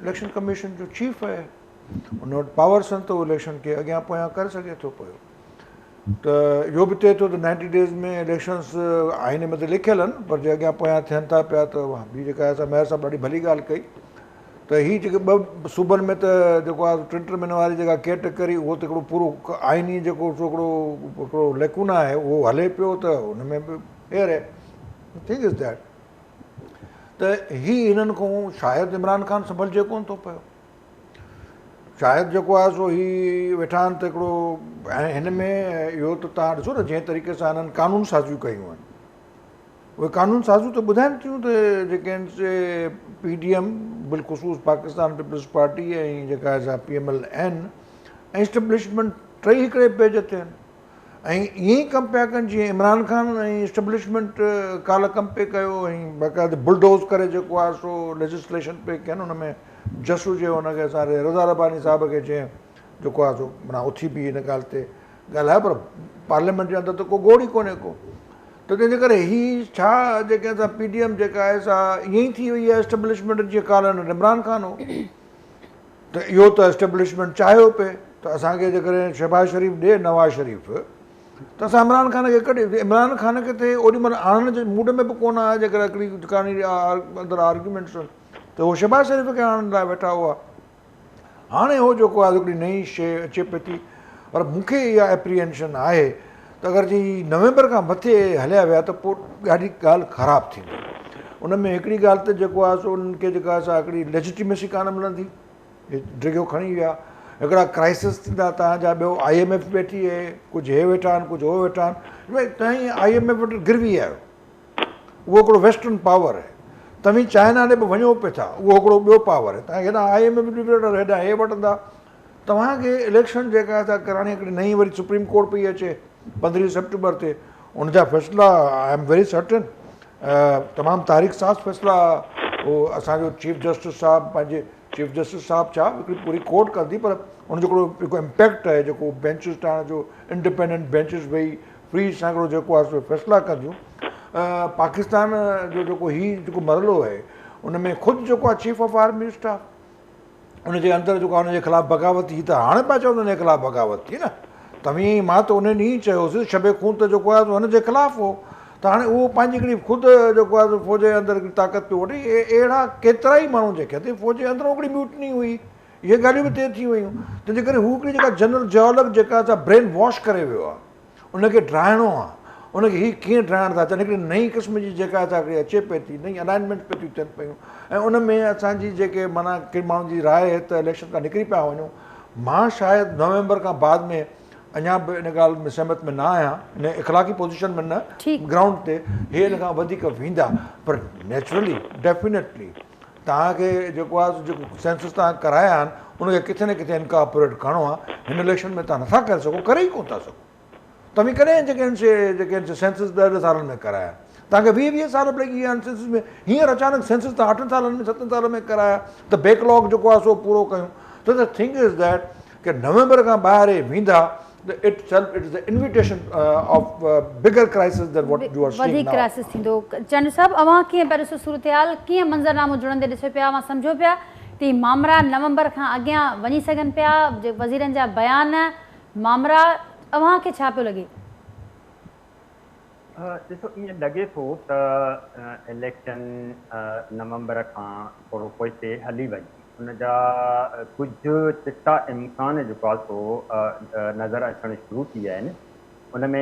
اليڪشن ڪميشن جو چيف آهي ان وٽ پاورس آهن ته اهو اليڪشن کي اڳيان پويان ڪري سگهي ٿو پيو ته اهو به ٿئي ٿو ته نائنٽي ڊيز ۾ اليڪشنس آئين ۾ ته لکيل آهن پر جي اڳيان پويان ٿين ٿا پيا ته اها ٻي جيڪا آهي سا مهر صاحب ڏاڍي ڀلي ڳالهه ڪئي ته هي جيڪي ٻه صوبن ۾ ته جيڪو آهي ٽن ٽن مهينن واري جيڪا ڪيٽ ڪري اهو ته هڪڙو پورو آئيني جيڪو سو هڪڙو هڪڙو ليڪونا آهي اهو هلي پيو ته ان ۾ به ايئر آهي ٿنگ is that ته هي هنن کان شايد عمران خان سنڀلجي ڪونه ٿو پيو شايد جيڪو آهي سو هي ويٺا آهن ته هڪڙو ۽ هن ۾ اهو ته توهان ڏسو نه جنهن طريقي سان هنن قانون سازيون ڪيون آهن اهي قانون سازيون ته ٻڌائن ٿيون ته جيڪي آهن سي پي ڊي ايم بالخصوص پاڪستان پيپلز پارٽي ۽ جيڪا آهي سا P M L N ۽ establishment ٽئي هڪڙي پيج تي آهن ۽ ائين ئي ڪم پيا ڪن جيئن عمران خان ۽ اسٽيبلشمينٽ ڪالهه ڪم پئي ڪيو ۽ باقاعده بلڊوز ڪري جيڪو آهي سو ليجسليشن پئي ڪين ان ۾ جس هجي ان کي اسان رضا رباني صاحب کي جنهن جيڪو آهي سو معنيٰ اٿي بيهي ان ڳالهه تي ڳالهايو پر پارليامينٽ جي اندر ته ڪو گوڙ ئي ڪونهي ڪو ته تنهن جي ڪري هي ڇا جيڪي اسان پي ڊي ايم جيڪا آهي سا ائين ئي ٿي وئي آهي اسٽيبلشمينٽ جيئن ڪالهه عمران خان هو ته اهو ته اسٽيبلشمينٽ چاهيو پئي ته اسان کي جيڪڏهن شهباز شريف ڏي نواز شريف ته اسان عمران خان کي ڪڍي عمران خان کي ته اوڏي مهل آڻڻ جي موڊ ۾ به ڪونه آيا جيڪڏهن هڪڙي ڪهاڻي اندر آرگيومينٽس ته هو شهباز شريف کي آڻڻ لاء ويٺا هئا هاڻي هو جيڪو آهي هڪڙي نئين شيء اچي پئي ٿي پر مون کي اها ايپريهنشن آهي ته اگر جي نومبر کان مٿي هليا ويا ته پوء ڏاڍي ڳالهه خراب ٿيندي. ان ۾ هڪڙي ڳالهه ته جيڪو آهي سو انهن کي جيڪا سا هڪڙي ليجيٽيميسي ڪانه ملندي، ڊگهو کڻي ويا، هڪڙا ڪرائسس ٿيندا توهان جا، ٻيو I M F ويٺي آهي، ڪجهه هي ويٺا آهن ڪجهه هو ويٺا آهن، ڀئي توهين I M F وٽ گروي آهيو، اهو هڪڙو ويسٽرن پاور آهي، توهين چائنا ڏي به وڃو پئي ٿا، اهو هڪڙو ٻيو پاور آهي، توهان هيڏانهن I M F به وٺندا هيڏانهن هي وٺندا، توهان کي اليڪشن جيڪا آهي سا ڪرائڻي هڪڙي نئين وري سپريم ڪورٽ پئي اچي 15 سيپٽمبر تي، ان جا فيصلا I am very certain تمام تاريخ ساز فيصلا هو اسان جو چيف جسٽس صاحب پنهنجي چيف جسٽس صاحب ڇا هڪڙي پوري ڪورٽ ڪندي، پر ان جو هڪڙو جيڪو امپيڪٽ آهي جيڪو بينچز ٺاهڻ جو انڊيپينڊنٽ بينچز ويهي فري سان هڪڙو جيڪو آهي سو فيصلا ڪنديون. پاڪستان جو جيڪو هي جيڪو مرحلو آهي ان ۾ خود جيڪو آهي چيف آف آرمي اسٽاف ان جي اندر جيڪو آهي ان جي خلاف بغاوت ٿي ته هاڻي پيا چون ان جي خلاف بغاوت ٿي نه، توهين مان ته ان ڏينهن چيو هوس شب خون ته جيڪو آهي هن جي خلاف هو، ته هاڻي اهو پنهنجي هڪڙي خود جيڪو آهي فوج جي اندر هڪڙي طاقت پيو وٺي. اهڙا ڪيترا ئي ماڻهو جيڪي آهن فوج جي اندرون هڪڙي ميوٽني هئي، اهي ڳالهيون به طئي ٿي ويون، تنهنجي ڪري هو هڪڙي جيڪا جنرل ضياء الحق جيڪا سا برين واش ڪري ويو آهي ان کي ڊاهڻو آهي، ان کي هي ڪيئن ڊاهڻ ٿا چاهن، هڪڙي نئين قسم جي جيڪا سا هڪڙي اچي پئي ٿي، نئين الائنمينٽ پئي ٿيون ٿين پيون ۽ ان ۾ اسان جي جيڪي معنيٰ ڪن ماڻهن جي راء آهي ته اليڪشن کان نڪري پيا وڃون، مان شايد نومبر کان بعد ۾ اڃا به ان ڳالهه ۾ سهمت ۾ نه آهيان، ان اخلاقي پوزيشن ۾ نه، گرائونڊ تي هي ان کان وڌيڪ ويندا، پر نيچرلي ڊيفينيٽلي توهان کي جيڪو آهي جيڪو سينسس توهان ڪرايا آهن ان کي ڪٿي نه ڪٿي انڪارپوريٽ ڪرڻو آهي، هن اليڪشن ۾ توهان نٿا ڪري سگهو، ڪري ئي ڪونه ٿا سگهو. توهين ڪڏهن جيڪي آهن سي جيڪي آهن سي سينسس 10 10 سالن ۾ ڪرايا، توهان کي 20 20 سال به لڳي ويا آهن سينسس ۾، هينئر اچانڪ سينسس توهان 8 سالن ۾ 7 سالن ۾ ڪرايا ته بيڪ لاگ جيڪو آهي سو پورو ڪيون. ته the thing is that ڪه نومبر کان ٻاهر هي ويندا ته itself it is the invitation of bigger crisis than what you are seeing وڌيڪ نائو. ڪرائسس ٿيندو. چانڊيو صاحب اوهان ڪيئن پيا ڏسو صورتحال، ڪيئن منظرنامو جڙندي ڏسو پيا، اوهان سمجهو پيا ته هي مامرا نومبر کان اڳيان وڃي سگهن پيا، وزيرن جا بيان، مامرا، اوهان کي ڇا پيو لڳي؟ ڏسو ائين لڳي ٿو ته اليڪشن نومبر کان ٿورو پوئتي هلي وڃي، ان جا ڪجهه چٽا امڪان جيڪو آهي سو نظر اچڻ شروع ٿي ويا آهن. ان ۾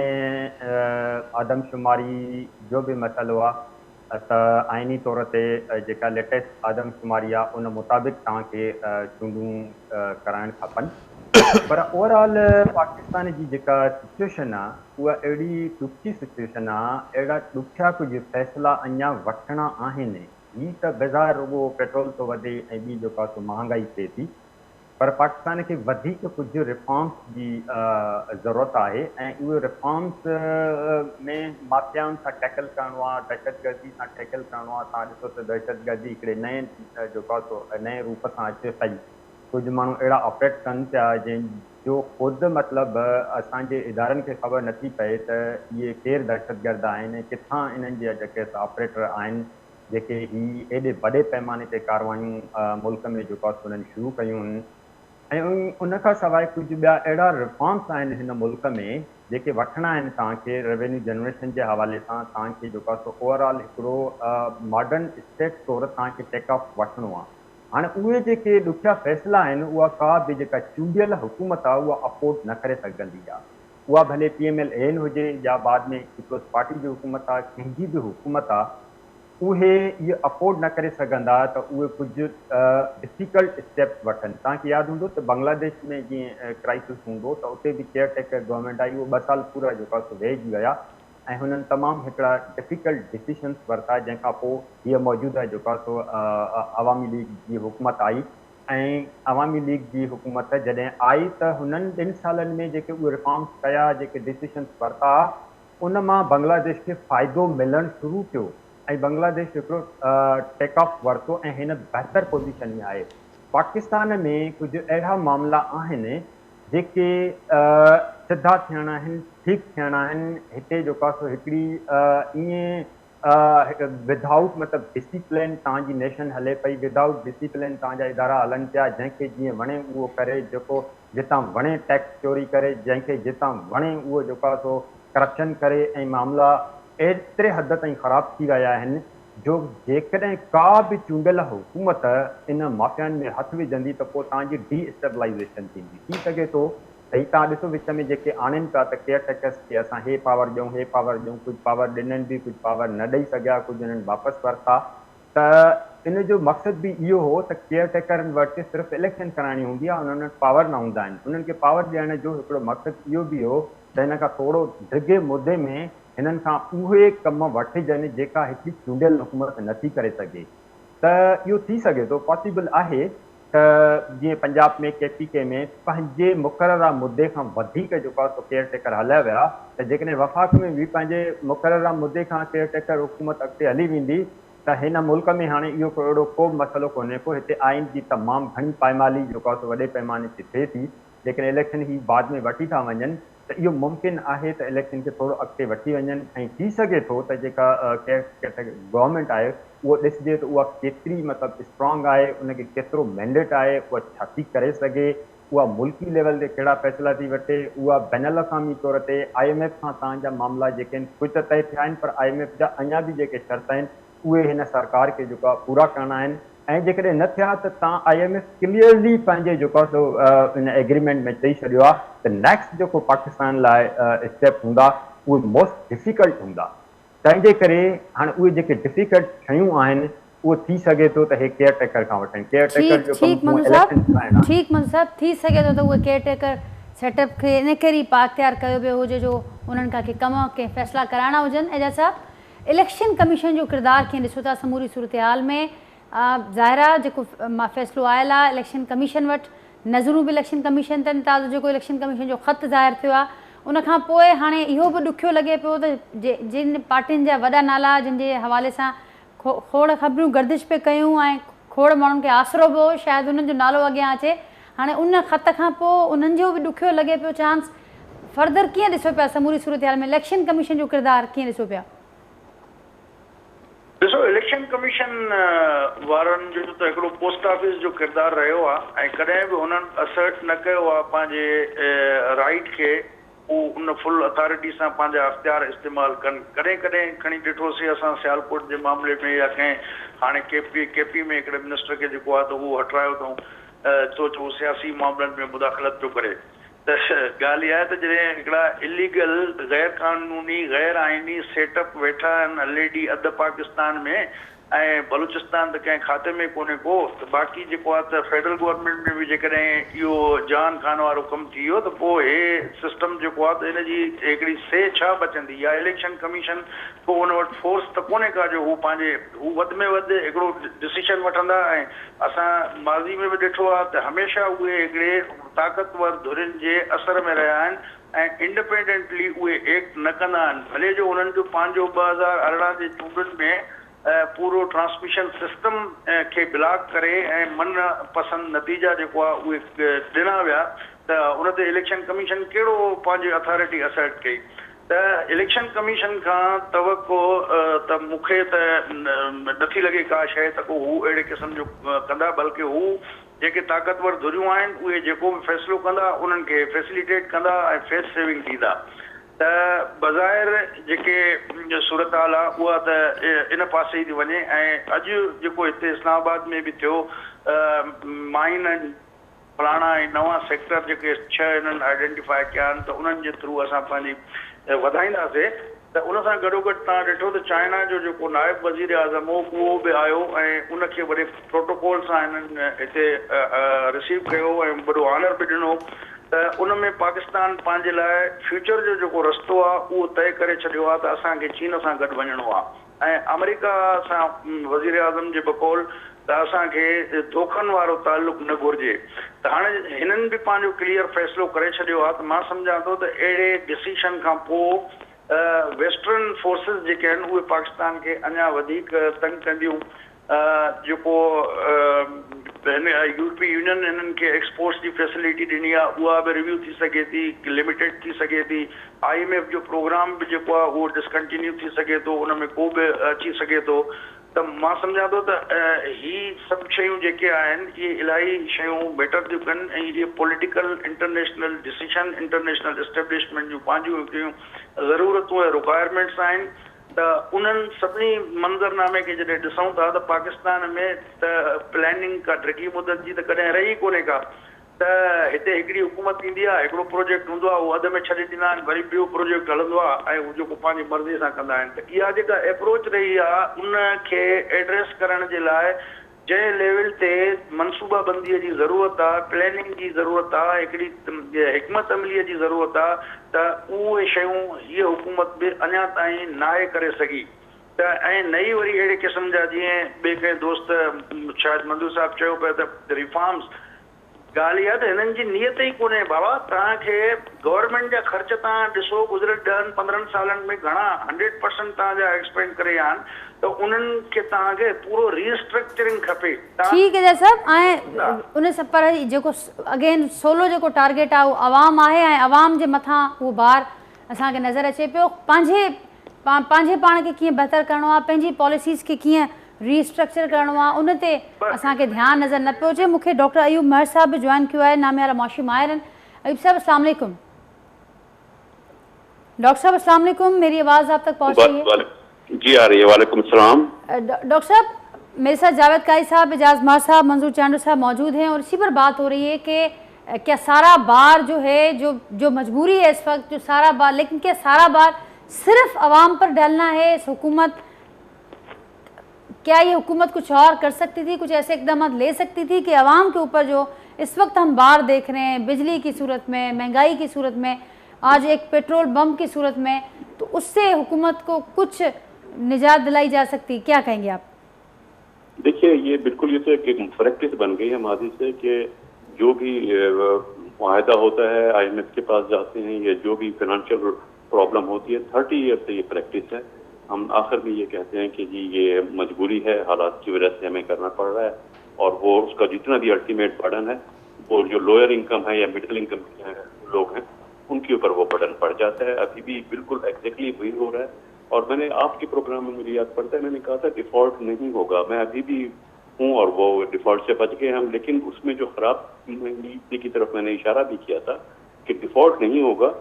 آدمشماري جو به مسئلو آهي ته آئيني طور تي جيڪا ليٽيسٽ آدمشماري آهي ان مطابق توهان کي چونڊون ڪرائڻ کپن، پر اوور آل پاڪستان جي جيڪا سچوئيشن آ اها اهڙي ڏکي سچوئيشن آ، اهڙا ڏکيا ڪجهه فيصلا اڃا وٺڻا آهن. هي ته بظاهر رڳو پيٽرول ٿو وڌي ۽ ٻي جيڪا سو مهانگائي ٿئي ٿي، پر پاڪستان کي وڌيڪ ڪجهه ريفارمز جي ضرورت آهي ۽ اهي ريفارمز ۾ مافيائن سان ٽيڪل ڪرڻو آ، دهشتگردي سان ٽيڪل ڪرڻو آ. توهان ڏسو ته دهشتگردي هڪڙي نئين جيڪو آ سو نئين روپ سان اچي پئي. ڪجهه ماڻهو اهڙا آپريٽ ڪن پيا جنهن جو خود مطلب اسان جي ادارن کي خبر نٿي پئي ته اهي ڪير دهشتگرد آهن ۽ ڪٿان انهن جا جيڪي آپريٽر آهن جيڪي هي ايڏي وڏي پئماني تي ڪاروايون ملڪ ۾ جيڪو آهي سو انهن شروع ڪيون آهن ۽ ان کان سواء ڪجهه ٻيا اهڙا ريفارمس آهن هن ملڪ ۾ جيڪي وٺڻا آهن توهان کي روينيو جنريشن جي حوالي سان توهان کي جيڪو آهي سو اوور آل هڪڙو ماڊرن اسٽيٽ طور توهان کي ٽيڪ آف وٺڻو آهي. هاڻي اهي جيڪي ڏکيا فيصلا آهن اها ڪا به جيڪا چونڊيل حڪومت آهي اها افورڊ نه ڪري سگهندي آهي. اها ڀلي پي ايم ايل اين هجي يا بعد ۾ پيپلز پارٽي جي حڪومت آهي ڪنهن جي به حڪومت آهي اهي اهي افورڊ نه ڪري سگهندا ته اهي ڪجهه ڊفيڪلٽ اسٽيپس وٺن. توهان کي ياد هوندو ته بنگلاديش ۾ جيئن ڪرائسس هوندو ته اتي به ڪيئر ٽيڪر گورنمينٽ آئي اهي 2 سال پورا جيڪو آهي سو ويهجي ويا ۽ هنن تمام هڪڙا ڊفيڪلٽ ڊسيشنس ورتا جنهن کان پوء هيء موجوده جيڪو آهي سو عوامي ليگ جي حڪومت آئي ۽ عوامي ليگ جي حڪومت جڏهن آئي ته هنن 2 سالن ۾ جيڪي اهي ريفارمس ڪيا جيڪي ڊسيشنس ورتا ان مان بنگلاديش کي فائدو ملڻ شروع ٿيو ۽ بنگلاديش هڪڙو ٽيڪ آف ورتو ۽ هن بهتر پوزيشن ۾ آهي. پاڪستان ۾ ڪجهه اهڙا معاملا آهن جيڪي سڌا ٿيڻا آهن، ٺيڪ ٿيڻا آهن، هتي جيڪو آهي سو هڪڙي ائين ودائوٽ مطلب ڊسيپلين توهان جي نيشن هلي پئي، ودائوٽ ڊسيپلين توهان جا ادارا هلن پيا، جنهن کي جيئن وڻي اهو ڪري، جيڪو جتان وڻي ٽيڪس چوري ڪري، جنهن کي جتان وڻي اهو جيڪو آهي سو ڪرپشن ڪري ۽ معاملا ايتري حد تائين خراب ٿي ويا آهن جو جيڪڏهن ڪا به چونڊيل حڪومت ان مافيائن ۾ هٿ وجهندي ته پوء توهان جي ڊي اسٽيبلائيزيشن ٿيندي. ٿي سگهي ٿو ته هي توهان ڏسو وچ ۾ جيڪي آڻين پيا ته ڪيئر ٽيڪرس کي اسان هي پاور ڏيون هي پاور ڏيون ڪجهه پاور ڏنن به ڪجهه پاور نه ڏئي سگهيا ڪجهه انهن واپس ورتا ته ان جو مقصد به اهو هو ته ڪيئر ٽيڪرن وٽ صرف اليڪشن ڪرائڻي هوندي آهي انهن وٽ پاور نه هوندا آهن انهن کي پاور ڏيڻ جو هڪڙو مقصد اهو به هو ته هن کان ٿورو ڊگهي مدي ۾ هنن کان اهي ڪم وٺجن جيڪا هڪڙي چونڊيل حڪومت نٿي ڪري سگهي ته اهو ٿي سگهي ٿو پاسيبل آهي ته جيئن پنجاب ۾ ڪي پي ڪي ۾ پنهنجي مقرره مدي کان وڌيڪ جيڪو آهي سو ڪيئر ٽيڪر هليا ويا ته جيڪڏهن وفاق ۾ به پنهنجي مقرره مدي کان ڪيئر ٽيڪر حڪومت اڳتي هلي ويندي ته هن ملڪ ۾ هاڻي اهو ڪو اهڙو ڪو به مسئلو ڪونهي ڪو هتي آئين جي تمام گهڻي پائمالي جيڪو آهي سو وڏي پئماني تي ٿئي ٿي جيڪڏهن اليڪشن هي بعد ۾ وٺي ٿا وڃن ته اهو ممڪن آهي ته اليڪشن کي ٿورو اڳتي وٺي وڃن ۽ ٿي سگهي ٿو ته جيڪا ڪيئر گورنمينٽ آهي اهو ڏسجي ته اها ڪيتري مطلب اسٽرانگ آهي ان کي ڪيترو مينڊيٽ آهي اها ڇا ٿي ڪري سگهي اها ملڪي ليول تي ڪهڙا فيصلا ٿي وٺي اها بين الاقوامي طور تي I M F کان توهان جا معاملا جيڪي آهن ڪجهه ته طئي ٿيا آهن پر I M F جا اڃا به جيڪي شرط آهن اهي هن سرڪار کي جيڪو آهي پورا ڪرڻا آهن ۽ جيڪڏهن نه ٿيا ته تان I M F clearly پنهنجي جيڪو آهي سو ان ايگريمينٽ ۾ چئي ڇڏيو آهي ته نيڪسٽ جيڪو پاڪستان لاء اسٽيپ هوندا اهي موسٽ ڊفيڪلٽ هوندا تنهن جي ڪري هاڻي اهي جيڪي ڊفيڪلٽ شيون آهن اهو ٿي سگهي ٿو ته هي ڪيئر ٽيڪر کان وٺن ڪيئر ٽيڪر جو ڪم هونء اليڪشن ڪرائڻ آهي. ٺيڪ منظور صاحب ٿي سگهي ٿو ته اهي ڪيئر ٽيڪر سيٽ اپ کي ان ڪري ئي بااختيار ڪيو ويو هجي جو انهن کان ڪي ڪم ڪي فيصلا ڪرائڻا هجن اعجاز صاحب اليڪشن ڪميشن جو ڪردار ڪيئن ڏسو ٿا سموري صورتحال ۾ ظاهر آ جيڪو فيصلو آيل آ اليڪشن ڪميشن وٽ نظرون به اليڪشن ڪميشن تي آهن تازو جيڪو اليڪشن ڪميشن جو خط ظاهر ٿيو آ ان کان پوء هاڻي اهو به ڏکيو لڳي پيو ته جن پارٽين جا وڏا نالا جن جي حوالي سان کوڙ خبرون گردش پئي ڪيون ۽ کوڙ ماڻهن کي آسرو به هو شايد انهن جو نالو اڳيان اچي هاڻي ان خط کان پوء انهن جو به ڏکيو لڳي پيو چانس فردر ڪيئن ڏسو پيا سموري صورتحال ۾ اليڪشن ڪميشن جو ڪردار ڪيئن ڏسو پيا؟ ڏسو اليڪشن ڪميشن وارن جو ته هڪڙو پوسٽ آفيس جو ڪردار رهيو آ ۽ ڪڏهن به هنن اسرٽ نه ڪيو آ پنهنجي رائيٽ کي هو ان فل اٿارٽي سان پنهنجا اختيار استعمال ڪن ڪڏهن ڪڏهن کڻي ڏٺوسي اسان سيالڪوٽ جي معاملي ۾ يا ڪنهن هاڻي ڪي پي ڪي پي ۾ هڪڙي منسٽر کي جيڪو آ ته اهو هٽرايو اٿئون ته هو سياسي معاملن ۾ مداخلت پيو ڪري ته ڳالهه اها آهي ته جڏهن هڪڙا اليگل، غير قانوني، غير آئيني سيٽ اپ ويٺا آهن الريڊي اڌ پاڪستان ۾ ۽ بلوچستان ته ڪنهن کاتي ۾ ڪونهي ڪو ته باقي جيڪو آهي ته فيڊرل گورنمينٽ ۾ به جيڪڏهن اهو جهان خان وارو ڪم ٿي ويو ته پوء هي سسٽم جيڪو آهي ته ان جي هڪڙي سي ڇا بچندي يا اليڪشن ڪميشن ڪو ان وٽ فورس ته ڪونهي ڪا جو هو پنهنجي هو وڌ ۾ وڌ هڪڙو ڊسيشن وٺندا ۽ اسان ماضي ۾ به ڏٺو آهي ته هميشه اهي هڪڙي طاقتور ڌرين جي اثر ۾ رهيا آهن ۽ انڊپينڊنٽلي اهي ايڪٽ نه ڪندا آهن ڀلي جو انهن جو پنهنجو 2018 جي چونڊن ۾ پورو ٽرانسميشن سسٽم کي بلاڪ ڪري ۽ من پسند نتيجا جيڪو آهي اهي ڏنا ويا ته ان تي اليڪشن ڪميشن ڪهڙو پنهنجي اٿارٽي اسرٽ ڪئي ته اليڪشن ڪميشن کان توقع ته مون کي ته نٿي لڳي ڪا شيء ته ڪو هو اهڙي قسم جو ڪندا بلڪه هو جيڪي طاقتور ڌريون آهن اهي جيڪو به فيصلو ڪندا انهن کي فيسليٽيٽ ڪندا ۽ فيس سيونگ ڏيندا ته بظاهر جيڪي صورتحال آهي اها ته ان پاسي ئي ٿي وڃي ۽ اڄ جيڪو هتي اسلام آباد ۾ به ٿيو مائن فلاڻا ۽ نوان سيڪٽر جيڪي ڇهه هنن آئيڊينٽيفائي ڪيا آهن ته انهن جي ٿرو اسان پنهنجي وڌائينداسي ته ان سان گڏوگڏ توهان ڏٺو ته چائنا جو جيڪو نائب وزيراعظم هو اهو به آيو ۽ ان کي وڏي پروٽوڪول سان هنن هتي رسيو ڪيو ۽ وڏو آنر به ڏنو ته ان ۾ پاڪستان پنهنجي لاء فيوچر جو جيڪو رستو آهي اهو طئي ڪري ڇڏيو آهي ته اسان کي چين سان گڏ وڃڻو آهي ۽ آمريڪا سان وزيراعظم جي بقول ته اسان کي ڌوڪن وارو تعلق نه گهرجي ته هاڻي هنن به پنهنجو ڪليئر فيصلو ڪري ڇڏيو آهي ته مان سمجهان ٿو ته اهڙي ڊسيشن کان پوء ويسٽرن فورسز جيڪي آهن اهي پاڪستان کي اڃا وڌيڪ تنگ ڪنديون جيڪو هن يورپي يونين هنن کي ايڪسپورٽس جي فيسلٽي ڏني آهي اها به ريويو ٿي سگهي ٿي لميٽيڊ ٿي سگهي ٿي I M F جو پروگرام به جيڪو آهي اهو ڊسڪنٽينيو ٿي سگهي ٿو ان ۾ ڪو به اچي سگهي ٿو ته مان سمجهان ٿو ته هي سڀ شيون جيڪي آهن اهي الاهي شيون ميٽر ٿيون ڪن ۽ اهي political international decision international establishment جون پنهنجون هڪڙيون ضرورتون ۽ رڪوائرمينٽس آهن ته انهن سڀني منظرنامي کي جڏهن ڏسون ٿا ته پاڪستان ۾ ته پلاننگ ڪا ڊگهي مدت جي ته ڪڏهن رهي ڪونهي ڪا. ته هتي هڪڙي حڪومت ايندي آهي، هڪڙو پروجيڪٽ هوندو آهي، اهو اڌ ۾ ڇڏي ڏيندا آهن، وري ٻيو پروجيڪٽ هلندو آهي ۽ هو جيڪو پنهنجي مرضي سان ڪندا آهن ته اها جيڪا ايپروچ رهي آهي ان کي ايڊريس ڪرڻ جي لاء جنهن ليول تي منصوبه بندي جي ضرورت آهي، پلاننگ جي ضرورت آهي، هڪڙي حڪمت عملي جي ضرورت آهي ته اهي شيون هيء حڪومت به اڃا تائين ناهي ڪري سگهي ته ۽ نه ئي وري اهڙي قسم جا جيئن ٻئي ڪنهن دوست شايد منظور صاحب چيو پئي ته ريفارمز ڳالهه اها ته هنن جي نيت ئي ڪونهي بابا توهان کي گورنمينٽ جا خرچ توهان ڏسو گذريل ڏهن پندرهن سالن ۾ گهڻا هنڊريڊ پرسنٽ توهان جا ايڪسپينڊ ڪري ويا آهن ته انهن کي توهان کي پورو ري اسٽرڪچرنگ کپي توهان ٺيڪ اعجاز صاحب ۽ ان سان پر جيڪو اگين سولو جيڪو ٽارگيٽ آهي اهو عوام آهي ۽ عوام جي مٿان اهو بار اسان کي نظر اچي پيو پنهنجي پنهنجي پاڻ کي ڪيئن بهتر ڪرڻو آهي، پنهنجي پاليسيز کي ڪيئن ري اسٽرڪچر ڪرڻو آهي ان تي اسان کي ڌيان نظر نه پيو اچي. مون کي ڊاڪٽر ايوب مهر صاحب به جوائن ڪيو آهي، ناميارا معاشي ماهر آهن. ايوب صاحب السلام عليڪم. ڊاڪٽر صاحب السلام عليڪم، ميري آواز آپ تڪ پهچ رهي هي؟ جي آ رهي هي، وعليڪم السلام. ڊاڪٽر صاحب ميري ساٿ جاويد قاضي صاحب، اعجاز مهر صاحب، منظور چانڊيو صاحب موجود هين اور اسي پر بات هو رهي هي ڪي ڪيا سارا بار جو هي جو جو مجبوري هي اس وقت جو سارا بار ليڪن ڪيا سارا بار صرف عوام پر ڊالنا هي اس حڪومت ڪيا يه حڪومت ڪڇ اور ڪر سڪتي ٿي ڪڇ ايسي اقدامات لي سڪتي ٿي ڪي عوام ڪي اوپر جو اس وقت هم بار ديک رهي هين بجلي ڪي صورت ۾ مهنگائي ڪي صورت ۾ آج ايڪ پيٽرول بم ڪي صورت ۾ تو اس سي حڪومت ڪو ڪڇ نجات دلائي جا سڪتي ڪيا ڪهين گي آپ. ديکهي يه بلڪل يه تو ايڪ پريڪٽس بن گئي هي ماضي سي ڪي جو ڀي معاهده هوتا هي آئي ايم ايف ڪي پاس جاتي هين يا جو ڀي فنانشل پرابلم هوتي هي ٿرٽي ايئر سي يه پريڪٽس هي هم آخر مين يه ڪهتي هين ڪي جي يه مجبوري هي حالات ڪي وجه سي همين ڪرنا پڙ رها هي اور وو اس ڪا جتنا ڀي الٽيميٽ برڊن هي وو جو لوئر انڪم هي يا مڊل انڪم لوگ هين ان ڪي اوپر وو برڊن پڙ جاتا هي اڀي ڀي بلڪل ايگزيڪٽلي وهي هو رها هي اور مين ني آپ ڪي پروگرام مين مجهي ياد پڙتا هي مين ني ڪها ٿا ڊيفالٽ نهين هوگا مين اڀي ڀي هون اور وو ڊيفالٽ سي بچ گئي هم ليڪن اس مين جو خراب ڪي طرف مين ني اشاره ڀي ڪيا ٿا ڪي ڊيفالٽ نهين هوگا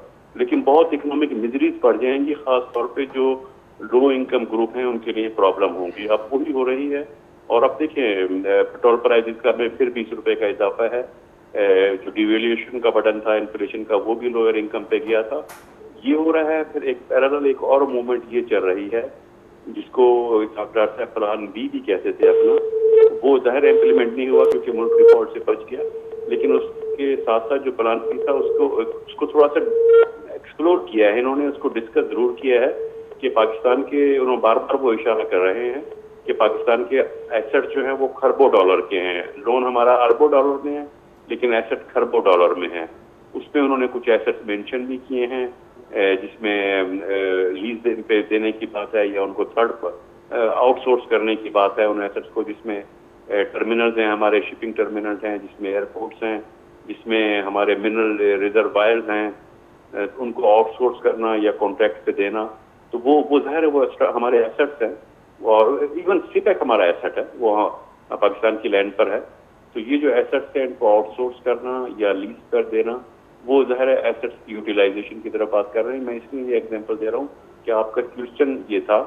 ليڪن بهت اڪنامڪ مزريز بڙه جائين گي خاص طور پي جو لو انڪم گروپ هين ان ڪي ليي پرابلم هونگي اب وهي هو رهي هي اور اب ديکين پيٽرول پرائسز ڪا مين ڦر 20 روپي ڪا اضافه هي جو ڊيويليوشن ڪا برڊن ٿا انفليشن ڪا وو ڀي لوئر انڪم پي گيا ٿا يه هو رها هي ڦر ايڪ پيرالل ايڪ اور موومينٽ يه چل رهي هي جس ڪو ڊاڪٽر صاحب پلان بي ڀي ڪهتي ٿي اپنا وو ظاهر امپليمينٽ نهين هوا ڪيونڪه ملڪ ڊيفالٽ سي بچ گيا ليڪن اس ڪي ساٿ ساٿ جو پلان بي ٿا اس ڪو اس ڪو ٿوڙا سا ايڪسپلور ڪيا هي انهون ني اس ڪو ڊسڪس ضرور ڪيا هي ڪي پاڪستان ڪي انهون بار بار وو اشارا ڪر رهي هين ڪي پاڪستان ڪي ايسٽس جو هين وو کربو ڊالر ڪي هين لون همارا اربو ڊالر مين هي ليڪن ايسٽ کربو ڊالر مين هي اس مين انهون ني ڪڇ ايسٽس مينشن ڀي ڪيي هين جس مين ليز پي ديني ڪي بات هي يا ان ڪو ٿرڊ آئوٽ سورس ڪرني ڪي بات هي ان ايسٽس ڪو جس مين ٽرمينلز هين هماري شپنگ ٽرمينلز هين جس مين ايئرپورٽس هين جس مين هماري منرل ريزروائرز هين ان ڪو آئوٽ سورس ڪرنا يا ڪانٽريڪٽ پي دينا تو وو وو ظاهر هي وو هماري ايسٽس هين اور ايون سي پيڪ همارا ايسٽ هي وو پاڪستان ڪي لينڊ پر هي تو يه جو ايسٽس هي ان ڪو آئوٽ سورس ڪرنا يا ليز پر دينا وو ظاهر هي ايسٽس ڪي يوٽيلائيزيشن ڪي طرف بات ڪر رهي هين مين اس ليي يه ايگزامپل the رها هون ڪي آپ ڪا ڪوئسچن يه ٿا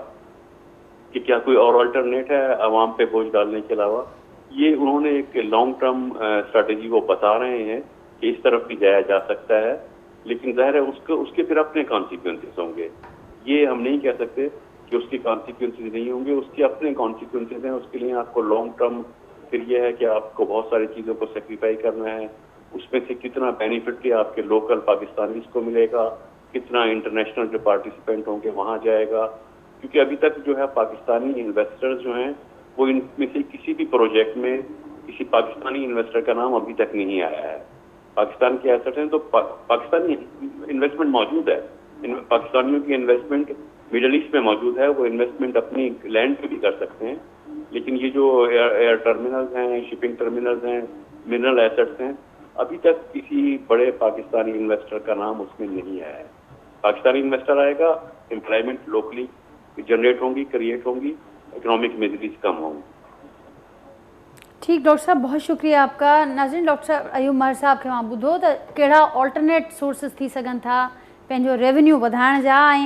ڪي ڪيا ڪوئي اور الٽرنيٽ هي عوام پي بوجه ڊالني ڪي علاوه يه انهون ني ايڪ لانگ ٽرم اسٽريٽجي وو بتا رهي هين ڪي اس طرف ڀي جايا جا سڪتا هي ليڪن ظاهر هي اس ڪي ڦر اپني ڪانسيڪوئنسز هونگي يه هم نهين ڪهه سڪتي ڪي اس ڪي ڪانسيڪوئنسز نهين هونگي اس ڪي اپني ڪانسيڪوئنسز هين اس ڪي ليي آپ ڪو لانگ ٽرم ڦر يه هي ڪي آپ ڪو بهت ساري چيزون ڪو سيڪريفائي ڪرنا هي اس مين سي ڪتنا بينيفٽ ڀي آپ ڪي لوڪل پاڪستانيز ڪو ملي گا ڪتنا انٽرنيشنل جو پارٽيسپينٽ هونگي وهان جائي گا ڪيونڪه اڀي تڪ جو هي پاڪستاني انويسٽرز جو هين وو ان مين سي ڪسي ڀي پروجيڪٽ مين ڪسي پاڪستاني انويسٽر ڪا نام اڀي تڪ نهين آيا هي پاڪستان ڪي ايسٽ هين تو پاڪستاني انويسٽمينٽ موجود هي پاڪستانيون ڪي انويسٽمينٽ مڊل ايسٽ مين موجود هي وو انويسٽمينٽ اپني لينڊ پي ڀي ڪر سڪتي هين ليڪن يه جو ايئر ٽرمينلز هين شپنگ ٽرمينلز هين منرل ايسٽس هين اڀي تڪ ڪسي بڙي پاڪستاني انويسٽر ڪا نام اس مين نهين آيا هي پاڪستاني انويسٽر آئي گا امپلائمينٽ لوڪلي جنريٽ هونگي ڪريئيٽ هونگي اڪنامڪ مزريز ڪم هونگي. ٺيڪ ڊاڪٽر صاحب بهت شڪريه آپ ڪا ناظرين ڊاڪٽر صاحب ايوب مهر صاحب کي مان ٻڌو ته ڪهڙا آلٽرنيٽ سورسز ٿي سگهن ٿا پنهنجو ريونيو وڌائڻ جا ۽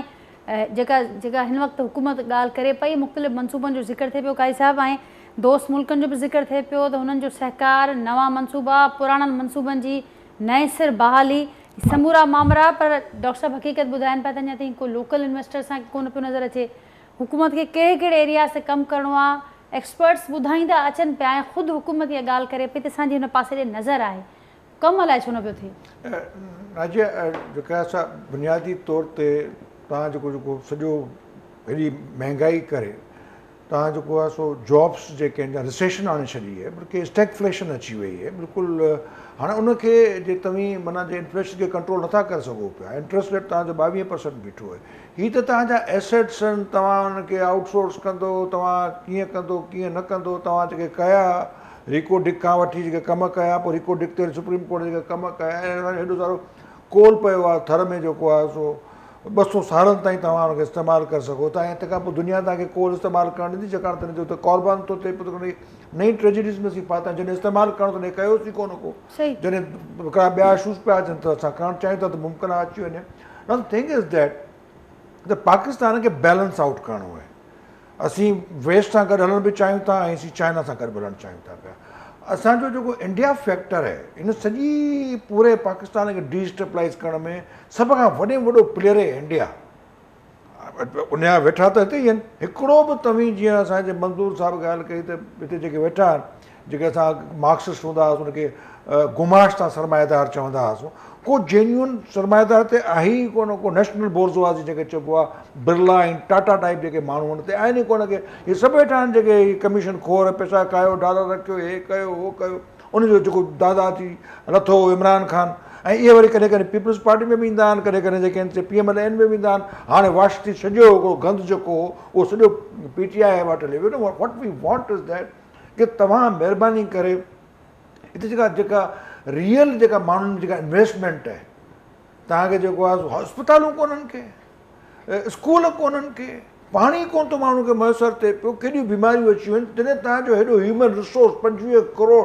جيڪا جيڪا هن وقت حڪومت ڳالهه ڪري پئي مختلف منصوبن جو ذڪر ٿئي پيو قاضي صاحب ۽ دوست ملڪن جو به ذڪر ٿئي پيو ته هنن جو سهڪار، نوان منصوبا، پراڻن منصوبن جي نئين سر بحالي، سمورا مامرا پر ڊاڪٽر صاحب حقيقت ٻڌائن پيا ته اڃا تائين ڪو لوڪل انويسٽر اسان کي ڪونه پيو نظر اچي. حڪومت کي ڪهڙي ڪهڙي ايرياز تي ڪم ڪرڻو آ ايڪسپرٽس ٻڌائيندا اچن پيا ۽ خود حڪومت اها ڳالهه ڪري پئي ته اسان جي هن پاسي ڏي نظر آهي ڪم الائي ڇو نه پيو ٿئي. ناجيه جيڪا سا بنيادي طور تي توهان جيڪو جيڪو سڄو هيڏي مهنگائي ڪري توهان جيڪو آهي سو جابس جيڪي آهن رسيشن آڻي ڇڏي آهي بلڪه اسٽيگفليشن اچي وئي آهي بلڪل هاڻي ان کي جي توهين معنيٰ جي انفليشن کي ڪنٽرول نٿا ڪري سگهو پيا انٽرسٽ ريٽ توهان جو 22% بيٺو آهي هي ته توهان جا ايسيٽس آهن توهان انهن کي آئوٽ سورس ڪندو توهان ڪيئن ڪندو ڪيئن نه ڪندو توهان جيڪي ڪيا ريڪو ڊڪ کان وٺي جيڪي ڪم ڪيا پوء ريڪو ڊڪ تي سپريم ڪورٽ جيڪي ڪم ڪيا ۽ هيڏو سارو ڪول پيو آهي ٿر ۾ جيڪو آهي سو 200 سالن تائين توهان ان کي استعمال ڪري سگهو ٿا ۽ تنهن کان پوء دنيا توهان کي ڪول استعمال ڪرڻ ڏيندي ڇاڪاڻ ته ان جو ته ڪاربان ٿو ٿئي پيو ته نئين ٽريجڊيز ۾ اسين ڦاٿا آهيون جڏهن استعمال ڪرڻو تڏهن ڪيوسين ڪونه ڪو جڏهن هڪڙا ٻيا اشوز پيا اچن ته اسان ڪرڻ چاهيون ٿا ته ممڪن آهي اچي وڃي نو ٿنگ is that ته پاڪستان کي بيلنس آئوٽ ڪرڻو آهي اسين ويسٽ سان گڏ هلڻ به چاهيون ٿا ۽ اسين چائنا سان گڏ به هلڻ چاهيون ٿا پيا. اسان جو جيڪو انڊيا فيڪٽر آهي ان سڄي پوري پاڪستان کي ڊي اسٽيبلائز ڪرڻ ۾ سڀ کان وڏي ۾ وڏو پليئر آهي انڊيا. ان جا ويٺا ته هتي ئي آهن. هڪڙو به توهين جيئن اسان جي منظور صاحب ڳالهه ڪئي ته هتي جيڪي ويٺا آهن جيڪي اسان مارڪسسٽ هوندا هئاسون ان کي گماشتا سرمائيدار چوندا هئاسون ڪو جينيون سرمائيدار هتي آهي ئي ڪونه ڪو نيشنل بورزوازي جنهن کي چئبو آهي برلا ۽ ٽاٽا ٽائيپ جيڪي ماڻهو آهن هتي آهن ئي ڪونه ڪي هي سڀ ويٺا آهن جيڪي ڪميشن خور پئسا کايو ڊالر رکيو هي ڪيو هو ڪيو ان جو جيڪو دادا اچي لٿو عمران خان ۽ اهي وري ڪڏهن ڪڏهن پيپلز پارٽي ۾ به ايندا آهن ڪڏهن ڪڏهن جيڪي آهن سي پي ايم ايل اين ۾ به ايندا آهن هاڻي واش ٿي سڄو هڪڙو گند جيڪو هو اهو سڄو پي ٽي آء وٽ هليو ويو نه what we want is that ڪي توهان مهرباني ڪري هتي جيڪا جيڪا ريئل جيڪا ماڻهن جي جيڪا انويسٽمينٽ آهي توهان کي جيڪو آهي اسپتالون ڪونهن ڪي اسڪول ڪونهن ڪي پاڻي ڪونه ٿو ماڻهو کي ميسر ٿئي پيو ڪيڏيون بيماريون اچي ويون تڏهن توهان جو هيڏو هيومن ريسورس 25 ڪروڙ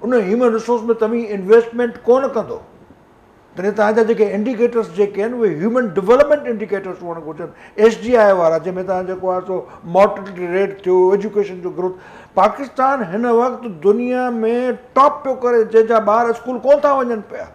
ان هيومن ريسورس ۾ توهين انويسٽمينٽ ڪونه ڪندو تڏهن توهان جا جيڪي انڊيڪيٽرس جيڪي آهن اهي هيومن ڊولپمينٽ انڊيڪيٽرس هئڻ گهرجن ايس ڊي I وارا جنهن ۾ توهان جيڪو آهي سو مارٽلٽي ريٽ ٿيو ايجوڪيشن جو گروٿ پاڪستان هن وقت دنيا ۾ ٽاپ پيو ڪري جنهن جا ٻار اسڪول ڪونه ٿا وڃن پيا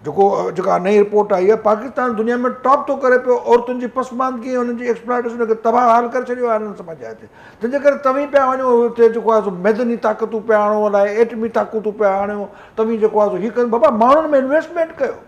جيڪو جيڪا نئين رپورٽ آئي آهي پاڪستان دنيا ۾ ٽاپ ٿو ڪري پيو عورتن جي پسماندگي ۽ انهن جي ايڪسپلائٽيشن کي تباهه حال ڪري ڇڏيو آهي انهن سماج تي تنهن جي ڪري توهين پيا وڃو هتي جيڪو آهي سو ميدني طاقتون پيا آڻو الائي ايٽمي طاقتون پيا آڻيو توهين جيڪو آهي سو هي ڪيو بابا ماڻهن ۾ انويسٽمينٽ ڪيو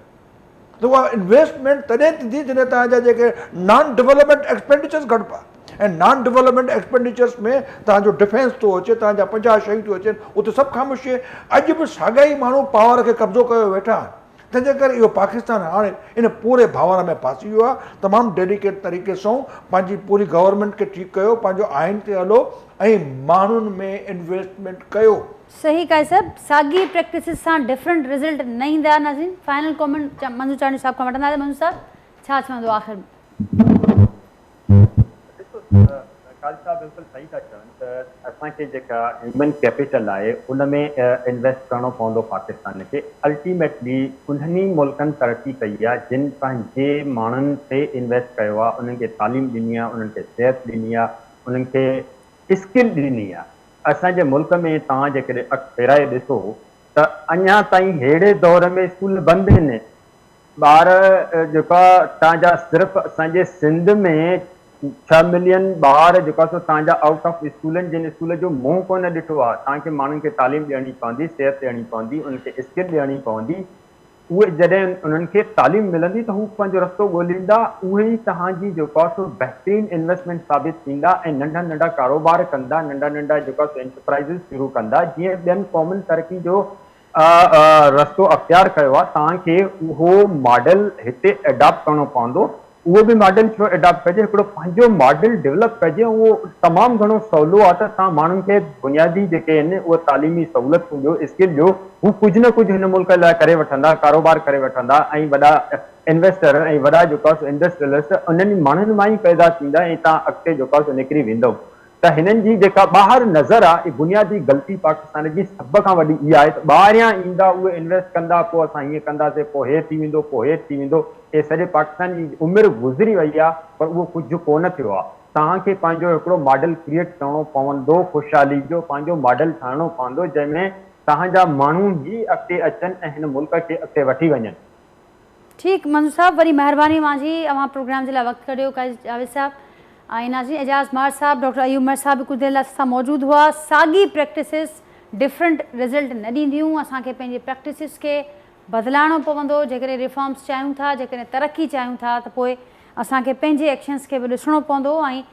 ته اها انويسٽمينٽ تڏهن ٿيندي جڏهن توهان جا جيڪي نان ڊولپمينٽ ايڪسپينڊيچرس گهٽبا ۽ نان ڊولپمينٽ ايڪسپينڊيچرس ۾ توهان جو ڊفينس ٿو اچي توهان جا 50 شيون ٿيون اچن اتي سڀ خاموشي اڄ به ساڳيا ئي ماڻهو پاور کي قبضو ڪيو ويٺا آهن تنهن جي ڪري اهو پاڪستان هاڻي ان پوري ڀنور ۾ ڦاسي ويو آهي تمام ڊيڊيڪيٽ طريقي سان پنهنجي پوري گورنمينٽ کي ٺيڪ ڪيو پنهنجو آئين تي هلو ۽ ماڻهن ۾ انويسٽمينٽ ڪيو. صحيح قاضي صاحب ساڳي پريڪٽسز سان ڊفرنٽ رزلٽ نه ايندا ناظرين فائنل ڪامينٽ منظور چانڊيو صاحب کان وٺنداسين منظور صاحب ڇا چوندو آخر ۾. ڏسو قاضي صاحب بلڪل صحيح ٿا چون ته اسان کي جيڪا هيومن ڪيپيٽل آهي ان ۾ انويسٽ ڪرڻو پوندو پاڪستان کي الٽيميٽلي انهن ئي ملڪن ترقي ڪئي آهي جن پنهنجي ماڻهن تي انويسٽ ڪيو آهي انهن کي تعليم ڏني آهي انهن کي صحت ڏني آهي انهن کي اسڪل ڏني آهي اسان جي ملڪ ۾ توهان جيڪڏهن اک ڦيرائي ڏسو ته اڃا تائين ههڙي دور ۾ اسڪول بند آهن. ٻار جيڪا توهان جا صرف اسان جي سنڌ ۾ 6 ملين ٻار جيڪا سو توهان جا آئوٽ آف اسڪول آهن جن اسڪول جو منهن ڪونه ڏٺو آهي. توهان کي ماڻهن کي تعليم ڏيڻي پوندي، صحت ڏيڻي پوندي، انهن کي اسڪل ڏيڻي پوندي. اهي جڏهن انهن کي تعليم ملندي ته هو پنهنجو رستو ڳوليندا، اهي ئي توهان جي جيڪو آهي سو بهترين انويسٽمينٽ ثابت ٿيندا ۽ ننڍا ننڍا ڪاروبار ڪندا، ننڍا ننڍا جيڪو آهي سو انٽرپرائيزز شروع ڪندا، جيئن ٻين قومن ترقي جو رستو اختيار ڪيو آهي، توهان کي اهو ماڊل هتي اڊاپٽ ڪرڻو پوندو. اهو به ماڊل ڇو اڊاپٽ ڪجي، هڪڙو پنهنجو ماڊل ڊولپ ڪجي ۽ اهو تمام گهڻو سولو آهي ته توهان ماڻهن کي بنيادي جيڪي آهن اهي تعليمي سهولتون ڏيو، اسڪل ڏيو، هو ڪجهه نه ڪجهه هن ملڪ لاء ڪري وٺندا، ڪاروبار ڪري وٺندا ۽ وڏا انويسٽر ۽ وڏا جيڪو آهي سو انڊسٽريلسٽ انهن ماڻهن مان ئي پيدا ٿيندا ۽ توهان اڳتي جيڪو آهي سو نڪري ويندؤ. ته هنن جي جيڪا ٻاهر نظر آ اهي بنيادي غلطي پاڪستان جي سڀ کان وڏي اها آهي ته ٻاهريان ايندا اهي انويسٽ ڪندا پوء اسان هيئن ڪنداسين پوء هي ٿي ويندو پوء هي ٿي ويندو اهي سڄي پاڪستان جي عمر گذري وئي آ پر اهو ڪجهه ڪونه ٿيو آ. توهان کي پنهنجو هڪڙو ماڊل ڪريئيٽ ڪرڻو پوندو، خوشحالي جو پنهنجو ماڊل ٺاهڻو پوندو، جنهن ۾ توهان جا ماڻهو ئي اڳتي اچن ۽ هن ملڪ کي اڳتي وٺي وڃن. ٺيڪ منظور صاحب وڏي مهرباني اوهان جي اوهان پروگرام جي لاء وقت ڪڍيو قاضي جاويد صاحب ۽ ناظرين اعجاز مهر صاحب ڊاڪٽر ايوب مهر صاحب به ڪجهه دير لاء اسان سان موجود هئا ساڳي پريڪٽسز ڊفرنٽ رزلٽ نه ڏينديون اسان کي پنهنجي پريڪٽسز کي بدلائڻو پوندو جيڪڏهن ريفارمز چاهيون ٿا جيڪڏهن ترقي چاهيون ٿا ته پوء اسان کي پنهنجي ايڪشنز کي به ڏسڻو پوندو ۽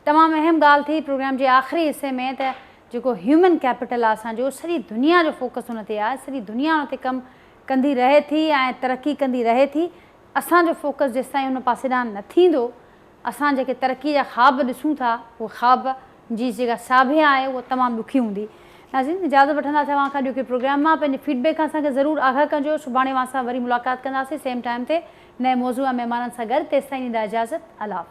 تمام اهم ڳالهه ٿي پروگرام جي آخري حصي ۾ ته جيڪو هيومن ڪيپيٽل آهي اسان جو سڄي دنيا جو فوڪس ان تي آهي سڄي دنيا ان تي ڪم ڪندي رهي ٿي ۽ ترقي ڪندي رهي ٿي اسان جو فوڪس جيستائين ان پاسي ڏانهن نه ٿيندو اسان جيڪي ترقي جا خواب ڏسون ٿا اهي خواب جي جيڪا ساڀيان آهي اها تمام ڏکي هوندي. ناظرين اجازت وٺنداسين اوهان کان اڄوڪي پروگرام مان پنهنجي فيڊ بيڪ کان اسان کي ضرور آگاهه ڪجو سڀاڻي اوهان سان وري ملاقات ڪنداسين سيم ٽائيم تي نئين موضوع ۽ مهمانن سان گڏ تيستائين ڏيندا اجازت الله حافظ.